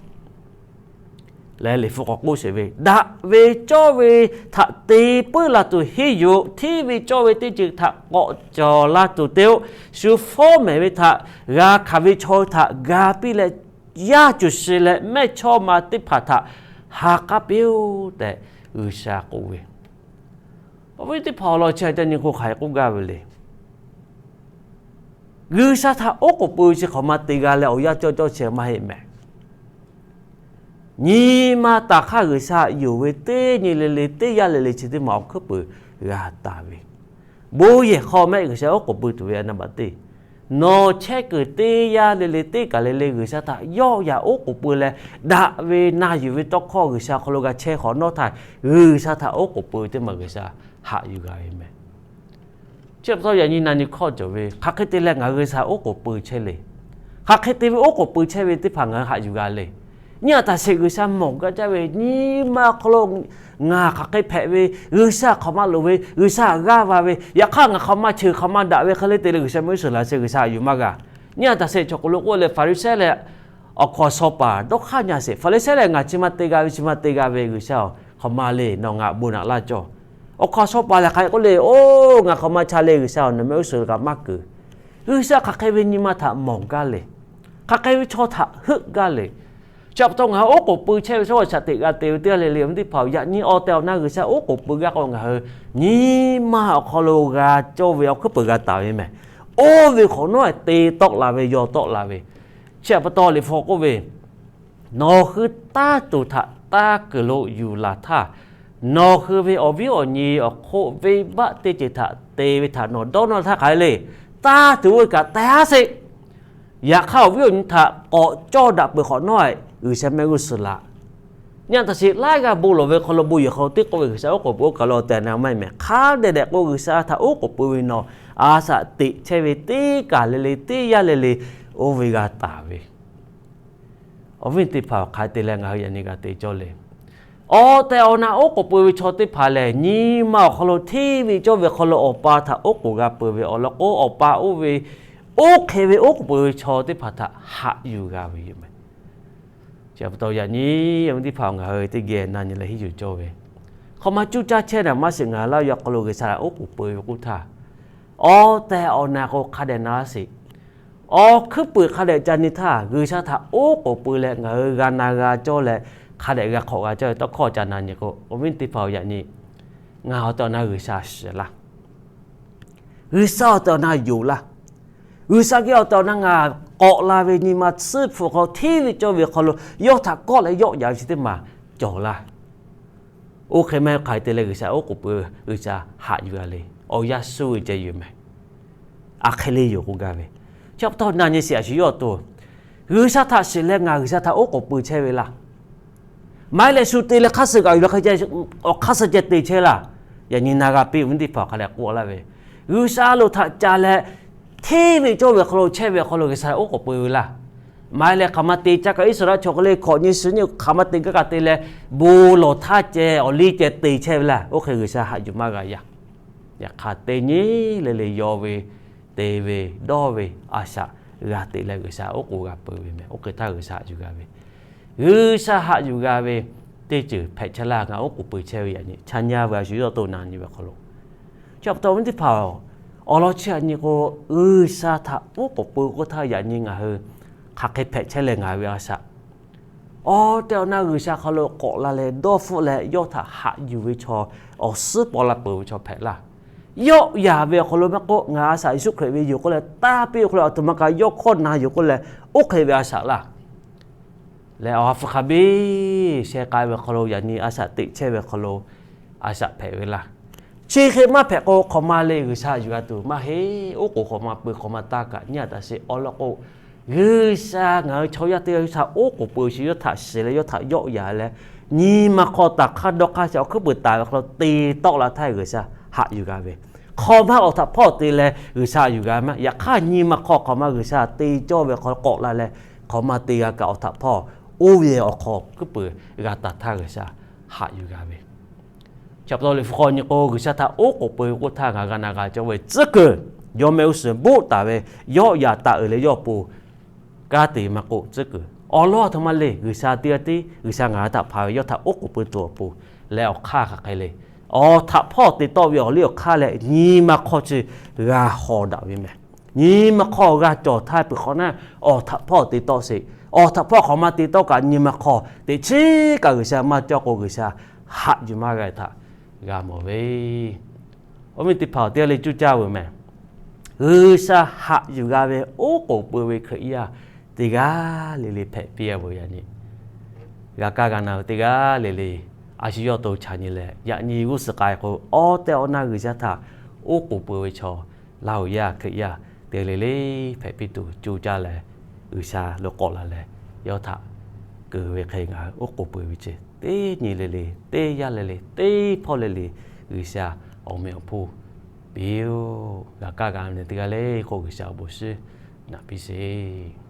Leh Liꞈ hpu k'awꞈ k'oˆ sheˍ ve, daꞈ ve cawˇ ve htaꞈ te puiˉ la tuˬ henˇ yuˬ-oˬ. Hteˇ ve cawˇ ve teˇ ceuˬ htaꞈ k'awꞈ cawˬ la tuˬ te-oˆ. Shu fawˉ mehˍ ve htaꞈ g'a hkanˍ ve chaw htaꞈ ga piˇ leh, yaˇ cuˬ shi leh mehˇchawˇma teˇ hpaˍ htaꞈ ha k'aˉ piˇ-oˆ tehꞈ G'uiˬsha k'oˆ ve. Awˬ viˉ teˇ hpaˍ awˬ lawn chi a ca nyi k'o hk'aˬ hk'e k'oˆ gaˇ ve le. G'uiˬsha htaꞈ oˉ k'oˍ pui chi hk'awꞈ ma te g'a leh awˬ yanˇ cawˇ cawˇ chi maˇ heˆ mehˍ. Nyi ma taˍ hk'aˇ G'uiˬsha yonˍ ve teˇ nyi le le teˇ yanˇ le le chi teˇ maˬ awˬ hkuiˉ peuˬ g'a taˍ ve. Bon yehˬ hk'aw mehˆ G'uiˬsha oˉ k'oˍ pui tuˬ ve a na baꞈ teˇ, nawˬ chehˇ kuiˬ teˇ yanˇ le le teˇ kaˬ le le G'uiˬsha htaꞈ yawˆ yan oˉ k'oˍ pui leh, daꞈ ve na yuˬ ve tawˇ hkawˇ G'uiˬsha hk'aw lo g'a chehˇ hk'awꞈ nawˉ htaˇ, G'uiˬsha htaꞈ oˉ k'oˍ pui teˇ maˬ G'uiˬsha haꞈ yuˬ g'a ve mehˍ. Chi pa taw yaꞈ nyi na nyi hkawˇ cawˬ ve, hk'aˬ hk'e te leh ngaˬ hui G'uiˬsha oˉ k'oˍ pui chehˇ le. Hk'aˬ hk'e te ve oˉ k'oˍ pui chehˇ ve teˇ hpaˍ ngaˬ hui haꞈ yuˬ g'a le. Nyi a taꞈ sheˍ G'uiˬsha mawˬ gaˇ jaˇ ve nyi ma hk'aw lo ngaˬ hk'aˬ hk'e hpehꞈ ve, G'uiˬsha hk'awꞈ ma loˍ ve, G'uiˬsha g'aˇ va ve, yaꞈ hk'aˇ ngaˬ hk'awꞈ ma cheuˬ hk'awꞈ ma daꞈ ve hk'e le te leh G'uiˬsha mehˆ g'uˇ suhˍ laˬ chi G'uiˬsha haꞈ yuˬ maˇ g'a. Nyi a taꞈ sheˍ chaw k'aw lo k'oˆ leh Hpaˍriˍsehˇ leh awˬ hkawnˍ shawˍ paˍ dawˇ hk'aˇ nyi a sheˍ, Hpaˍriˍsehˇ lehˬ ngaˬ chi ma te g'a ve chi ma te g'a ve G'uiˬsha-oˬ, hk'awꞈ ma le nawˬ ngaˬ bon naꞈ laˇ cawˇ. Awˬ hkawnˍ shawˍ paˍ lehˬ hk'aˬ hk'e k'oˆ le, oˇ ngaˬ hk'awꞈ ma cha le G'uiˬsha-oˬ, nawˬ mehˆ g'uˇ suhˍ kaꞈ maˇ keunˍ. G'uiˬsha hk'aˬ hk'e ve nyi ma htaꞈ mawˬ gaˇ le. Hk'aˬ hk'e ve chaw htaꞈ heuˆ gaˇ le. Chi pa taw ngaˬ hui oˉ k'oˍ pui chehˇ ve chaw shaꞈ teꞈ g'a te ve teˇ g'aˇ le le awˬ viˉ teˇ hpaˍ-oˬ, yaꞈ nyi awˬ tehˬ awˬ na G'uiˬsha oˉ k'oˍ pui gaˇ k'o ngaˬ hui nyi ma awˬ hk'aw lo g'a cawˇ ve awˬ hkuiˉ peuˬ g'a taˍ ve mehˍ. Oˇ ve hk'awꞈ nawˉ te tawˆ la ve yaw tawˆ la ve. Chi pa taw Liꞈ hpu k'oˆ ve, nawˬ hui tanˇ tuˬ htaꞈ tanˇ kuiˬ lo yuˬ laˬ htaˇ, nawˬ hui ve awˬ viˉ awˬ nyi awˬ hk'oˆ venˇbaˆ teˇ ceuˬ htaꞈ te ve htaꞈ nawˬ dawˇ nawˇ htaˇ hk'aˬ hk'e le, tanˇ tuˬ ve kaꞈ te haˉ sheˍ. Yaꞈ hk'aˇ awˬ viˉ awˬ nyi htaꞈ k'awꞈ cawˇ daꞈ peuˬ hk'awꞈ nawˉ-e G'uiˬsha mehˆ g'uˇ suhˍ laˬ. Nyi a taꞈ sheˍ laiˉ g'aˇ bon lawˬ ve hk'aw lo bon yehˬ hk'aw lo teˇ k'oˆ ve G'uiˬsha oˉ k'oˍ pui oˇ kaˬ lo awˬ tehˬ na maˇ heˆ mehˍ. Hk'a dehꞈ dehꞈ k'o G'uiˬsha htaꞈ oˉ k'oˍ pui ve nawˬ a shaꞈ teꞈ chehˇ ve teˇ kaˬ le le teˇ yanˇ le le oˇ ve g'a taˍ ve. Awˬ viˉ teˇ hpaˍ hk'aˬ hk'e te leh ngaˬ hui yaꞈ nyi g'a te cawˇ le. Awˬ tehˬ awˬ na oˉ k'oˍ pui ve chaw teˇ hpaˍ lehˬ nyi ma awˬ hk'aw lo hteˇ ve cawˇ ve hk'aw lo Awˬ pa htaꞈ oˉ k'oˍ g'a pui ve awˬ lawn k'o, Awˬ pa oˇ ve oˇ hk'e ve oˉ k'oˍ pui ve chaw teˇ hpaˍ htaꞈ haꞈ yuˬ g'a ve yoˬ mehˍ. Chi pa taw yaꞈ nyi awˬ viˉ teˇ hpaˍ ngaˬ hui teˇ geh na nyi leh henˇ yuˬ cawˇ ve, hk'awꞈ ma cuˇ caˇ chehˇ naˍ maˇ shiˍ ngaˬ hui laˇ yaw hk'aw lo G'uiˬsha htaꞈ oˉ k'oˍ pui ve k'oˆ htaˇ, awˬ tehˬ awˬ na k'o hk'a dehꞈ na sheˍ. Awˬ hkuiˉ puiˍ hk'a dehꞈ ca nyi htaˇ G'uiˬsha htaꞈ oˉ k'oˍ pui leh ngaˬ hui g'a na g'a cawˇ leh hk'a dehꞈ g'a hk'awꞈ g'a cawˇ ve tawˇ hkawˇ ca na nyi k'o, awˬ viˉ teˇ hpaˍ-oˬ, yaꞈ nyi ngaˬ awˬ tehˬ awˬ na G'uiˬsha shiˍ laˇ. G'uiˬsha awˬ tehˬ awˬ na yonˍ laˇ. G'uiˬsha geh awˬ tehˬ awˬ na ngaˬ k'awꞈ la ve nyi ma tsuhˇ hpu hk'aw hteˇ ve cawˇ ve hk'aw lo yawˇ htaꞈ kawˆ leh yawˆ yan ve chi teˇ maˬ cawˬ laˇ. Oˇ hk'e maˇ heˆ hk'aˬ hk'e te leh G'uiˬsha oˉ k'oˍ pui G'uiˬsha haꞈ yuˬ g'a le. Awˬ yanˇ suh ve ceh yoˬ mehˍ. A hk'e le yoˬ k'oˆ gaˇ ve. Chi pa taw na nyi sheˍ a shu yawˇ awˬ to, G'uiˬsha htaꞈ shiˍ leh ngaˬ G'uiˬsha htaꞈ oˉ k'oˍ pui chehˇ ve laˇ. Maˇ heˆ leh shu te leh hk'aˇ suh kaꞈ yuˬ leh hk'e ceh, awˬ hk'aˇ suh ceh te chehˇ laˇ. Yaꞈ nyi na g'a piˇ awˬ viˉ teˇ hpaˍ hk'a dehꞈ k'oˆ laˇ ve, G'uiˬsha lo htaꞈ ca leh hteˇ ve cawˇ ve hk'aw lo chehˇ ve awˬ hk'aw lo G'uiˬsha oˉ k'oˍ pui ve laˇ. Maˇ heˆ leh hk'aˬ ma te caˇ kaꞈ Iˉsaˍreˍlaˆ chaw hk'e le hkawꞈ nyi suh nyi hk'aˬ ma te gaˇ kaꞈ te leh bon lawˬ htaˇ ceh awˬ liˇ ceh te chehˇ ve laˇ. Oˇ hk'e G'uiˬsha haꞈ yuˬ maˇ g'a yaˇ. Yaꞈ hk'aˇ teˇ nyi le le yaw ve, te ve, dawˇ ve, a shaꞈ g'a teꞈ leh G'uiˬsha oˉ k'oˍ g'a pui ve mehˍ. Oˇ hk'e htaˇ G'uiˬsha haꞈ yuˬ g'a ve, G'uiˬsha haꞈ yuˬ g'a ve teˇ ceuˬ hpehꞈ chehˇ laˇ. Ngaˬ oˉ k'oˍ pui chehˇ ve yaꞈ nyi chaˇ nyaˇ ve a shu yawˇ awˬ to na nyi ve hk'aw lo, chi pa taw awˬ viˉ teˇ hpaˍ-oˬ, awˬ lawn chi a nyi k'o, G'uiˬsha htaꞈ oˉ k'oˍ pui k'oˆ htaˇ yaꞈ nyi ngaˬ hui hk'aˬ hk'e hpehꞈ chehˇ leh ngaˬ ve a shaꞈ awˬ tehˬ awˬ na G'uiˬsha hk'aw lo k'awꞈ la leh dawˇ hpfuhˆ leh yawˇ htaꞈ haꞈ yuˬ ve chaw, awˬ suhˉ paw la peuˬ ve chaw hpehꞈ laˇ. Yawˆ yan ve awˬ hk'aw lo maˇ k'oˆ, ngaˬ a shaꞈ Yeˍsuˆ Hkriꞈ ve yoˬ k'oˆ leh tanˇ piˇ ve hk'aw lo aˬ htoꞈ ma kaꞈ yawˇ hkawˇ na yoˬ k'oˆ leh oˇ hk'e ve a shaꞈ laˇ. Leh awˬ ha hpu hk'a biˇ sheh k'ai ve hk'aw lo yaꞈ nyi a shaꞈ teꞈ chehˇ ve hk'aw lo a shaꞈ hpehꞈ ve laˇ. Chi hk'e maˇ hpehꞈ k'o hk'awꞈ ma le G'uiˬsha yuˬ g'a tuˬ maˇ heˆ. Oˉ k'oˍ hk'awꞈ ma pui hk'awꞈ ma taˇ kaꞈ nyi a taꞈ sheˍ awˬ lawn k'o, G'uiˬsha ngaˬ hui chaw yaˇ teˇ g'aˇ yawˇ htaꞈ oˉ k'oˍ pui sheˍ, yawˇ htaꞈ shiˍ leh yawˇ htaꞈ yawˆ yan leh, nyi ma hk'aw taˍ hk'aˇ dawˇ hk'aˇ sheˍ awˬ hkuiˉ puiˍ taˍ ve hk'aw lo te tawˆ la htaˇ G'uiˬsha haꞈ yuˬ g'a ve. Hk'aw maˇ awˬ htaꞈ hpawˇ te leh G'uiˬsha haꞈ yuˬ g'a maˇ. Yaꞈ hk'aˇ nyi ma hk'aw hk'awꞈ ma G'uiˬsha te cawˇ ve hk'aw k'awꞈ la leh, hk'awꞈ ma te g'a kaꞈ awˬ htaꞈ hpawˇ oˇ ve awˬ hk'aw hkuiˉ puiˍ g'a taˍ htaˇ G'uiˬsha haꞈ yuˬ g'a ve. Chi pa taw liꞈ hpu hk'aw nyi k'o, G'uiˬsha htaꞈ oˉ k'oˍ pui ve k'oˆ htaˇ ngaˬ g'a na g'a cawˇ ve tcuhˉ kuiˬ, yawˇ meh uˉ suhˍ boˆ taˍ ve, yawˆ yan taˍ uiˍ leh yawˇ pon kanˉ te maˇ k'oˆ, tcuhˉ kuiˬ awˬ lawn aˬ htoꞈ ma le. G'uiˬsha teˇ g'aˇ tiˉ G'uiˬsha ngaˬ hui htaꞈ hpanˍ ve yawˇ htaꞈ oˉ k'oˍ pui tuˬ awˬ pon leh awˬ hk'aˇ hk'aˬ hk'e le. Awˬ htaꞈ hpawˇ te tawˆ ve awˬ liˇ awˬ hk'aˇ leh nyi ma hk'aw chi g'a haw daꞈ ve meh. Nyi ma hk'aw g'a cawˬ htaˇ peuˬ hk'awꞈ nawˉ, awˬ htaꞈ hpawˇ te tawˆ sheˍ. Awˬ htaꞈ hpawˇ hk'awꞈ ma te tawˆ kaꞈ nyi ma hk'aw teꞈ chiˉ kaꞈ G'uiˬsha maˇ cawˇ k'o, G'uiˬsha haꞈ yuˬ maˇ g'a htaꞈ g'a mawˬ ve. Awˬ viˉ teˇ hpaˍ-oˬ, teˇ g'aˇ le cuˇ caˇ ve meh. G'uiˬsha haꞈ yuˬ g'a ve oˉ k'oˍ pui ve Hkriꞈ yaˇ teˇ g'aˇ le le hpehꞈ piˇ-a ve yaꞈ nyi, g'a kaˇ g'a na ve teˇ g'aˇ le le, a shu yawˇ to chaꞈ nyi leh, yaꞈ nyi g'uˇ suhˍ k'ai k'o, awˬ tehˬ awˬ na G'uiˬsha htaꞈ oˉ k'oˍ pui ve chaw, Laˇ huˍ yaˇ Hkriꞈ yaˇ teˇ g'aˇ le le hpehꞈ piˇ tuˬ cuˇ caˇ leh, G'uiˬsha lo k'awꞈ la leh, yawˇ htaꞈ keunˍ ve hk'e ngaˬ hui oˉ k'oˍ pui ve ceh, teˇ nyi le le, teˇ yanˇ le le, teˇ hpawˇ le le, G'uiˬsha awˬ meꞈ awˬ hponˇ piˇ-oˆ. G'a kaˇ g'a na ve teˇ g'aˇ le k'o, G'uiˬsha awˬ bon shinˉ naꞈ piˇ sheˍ.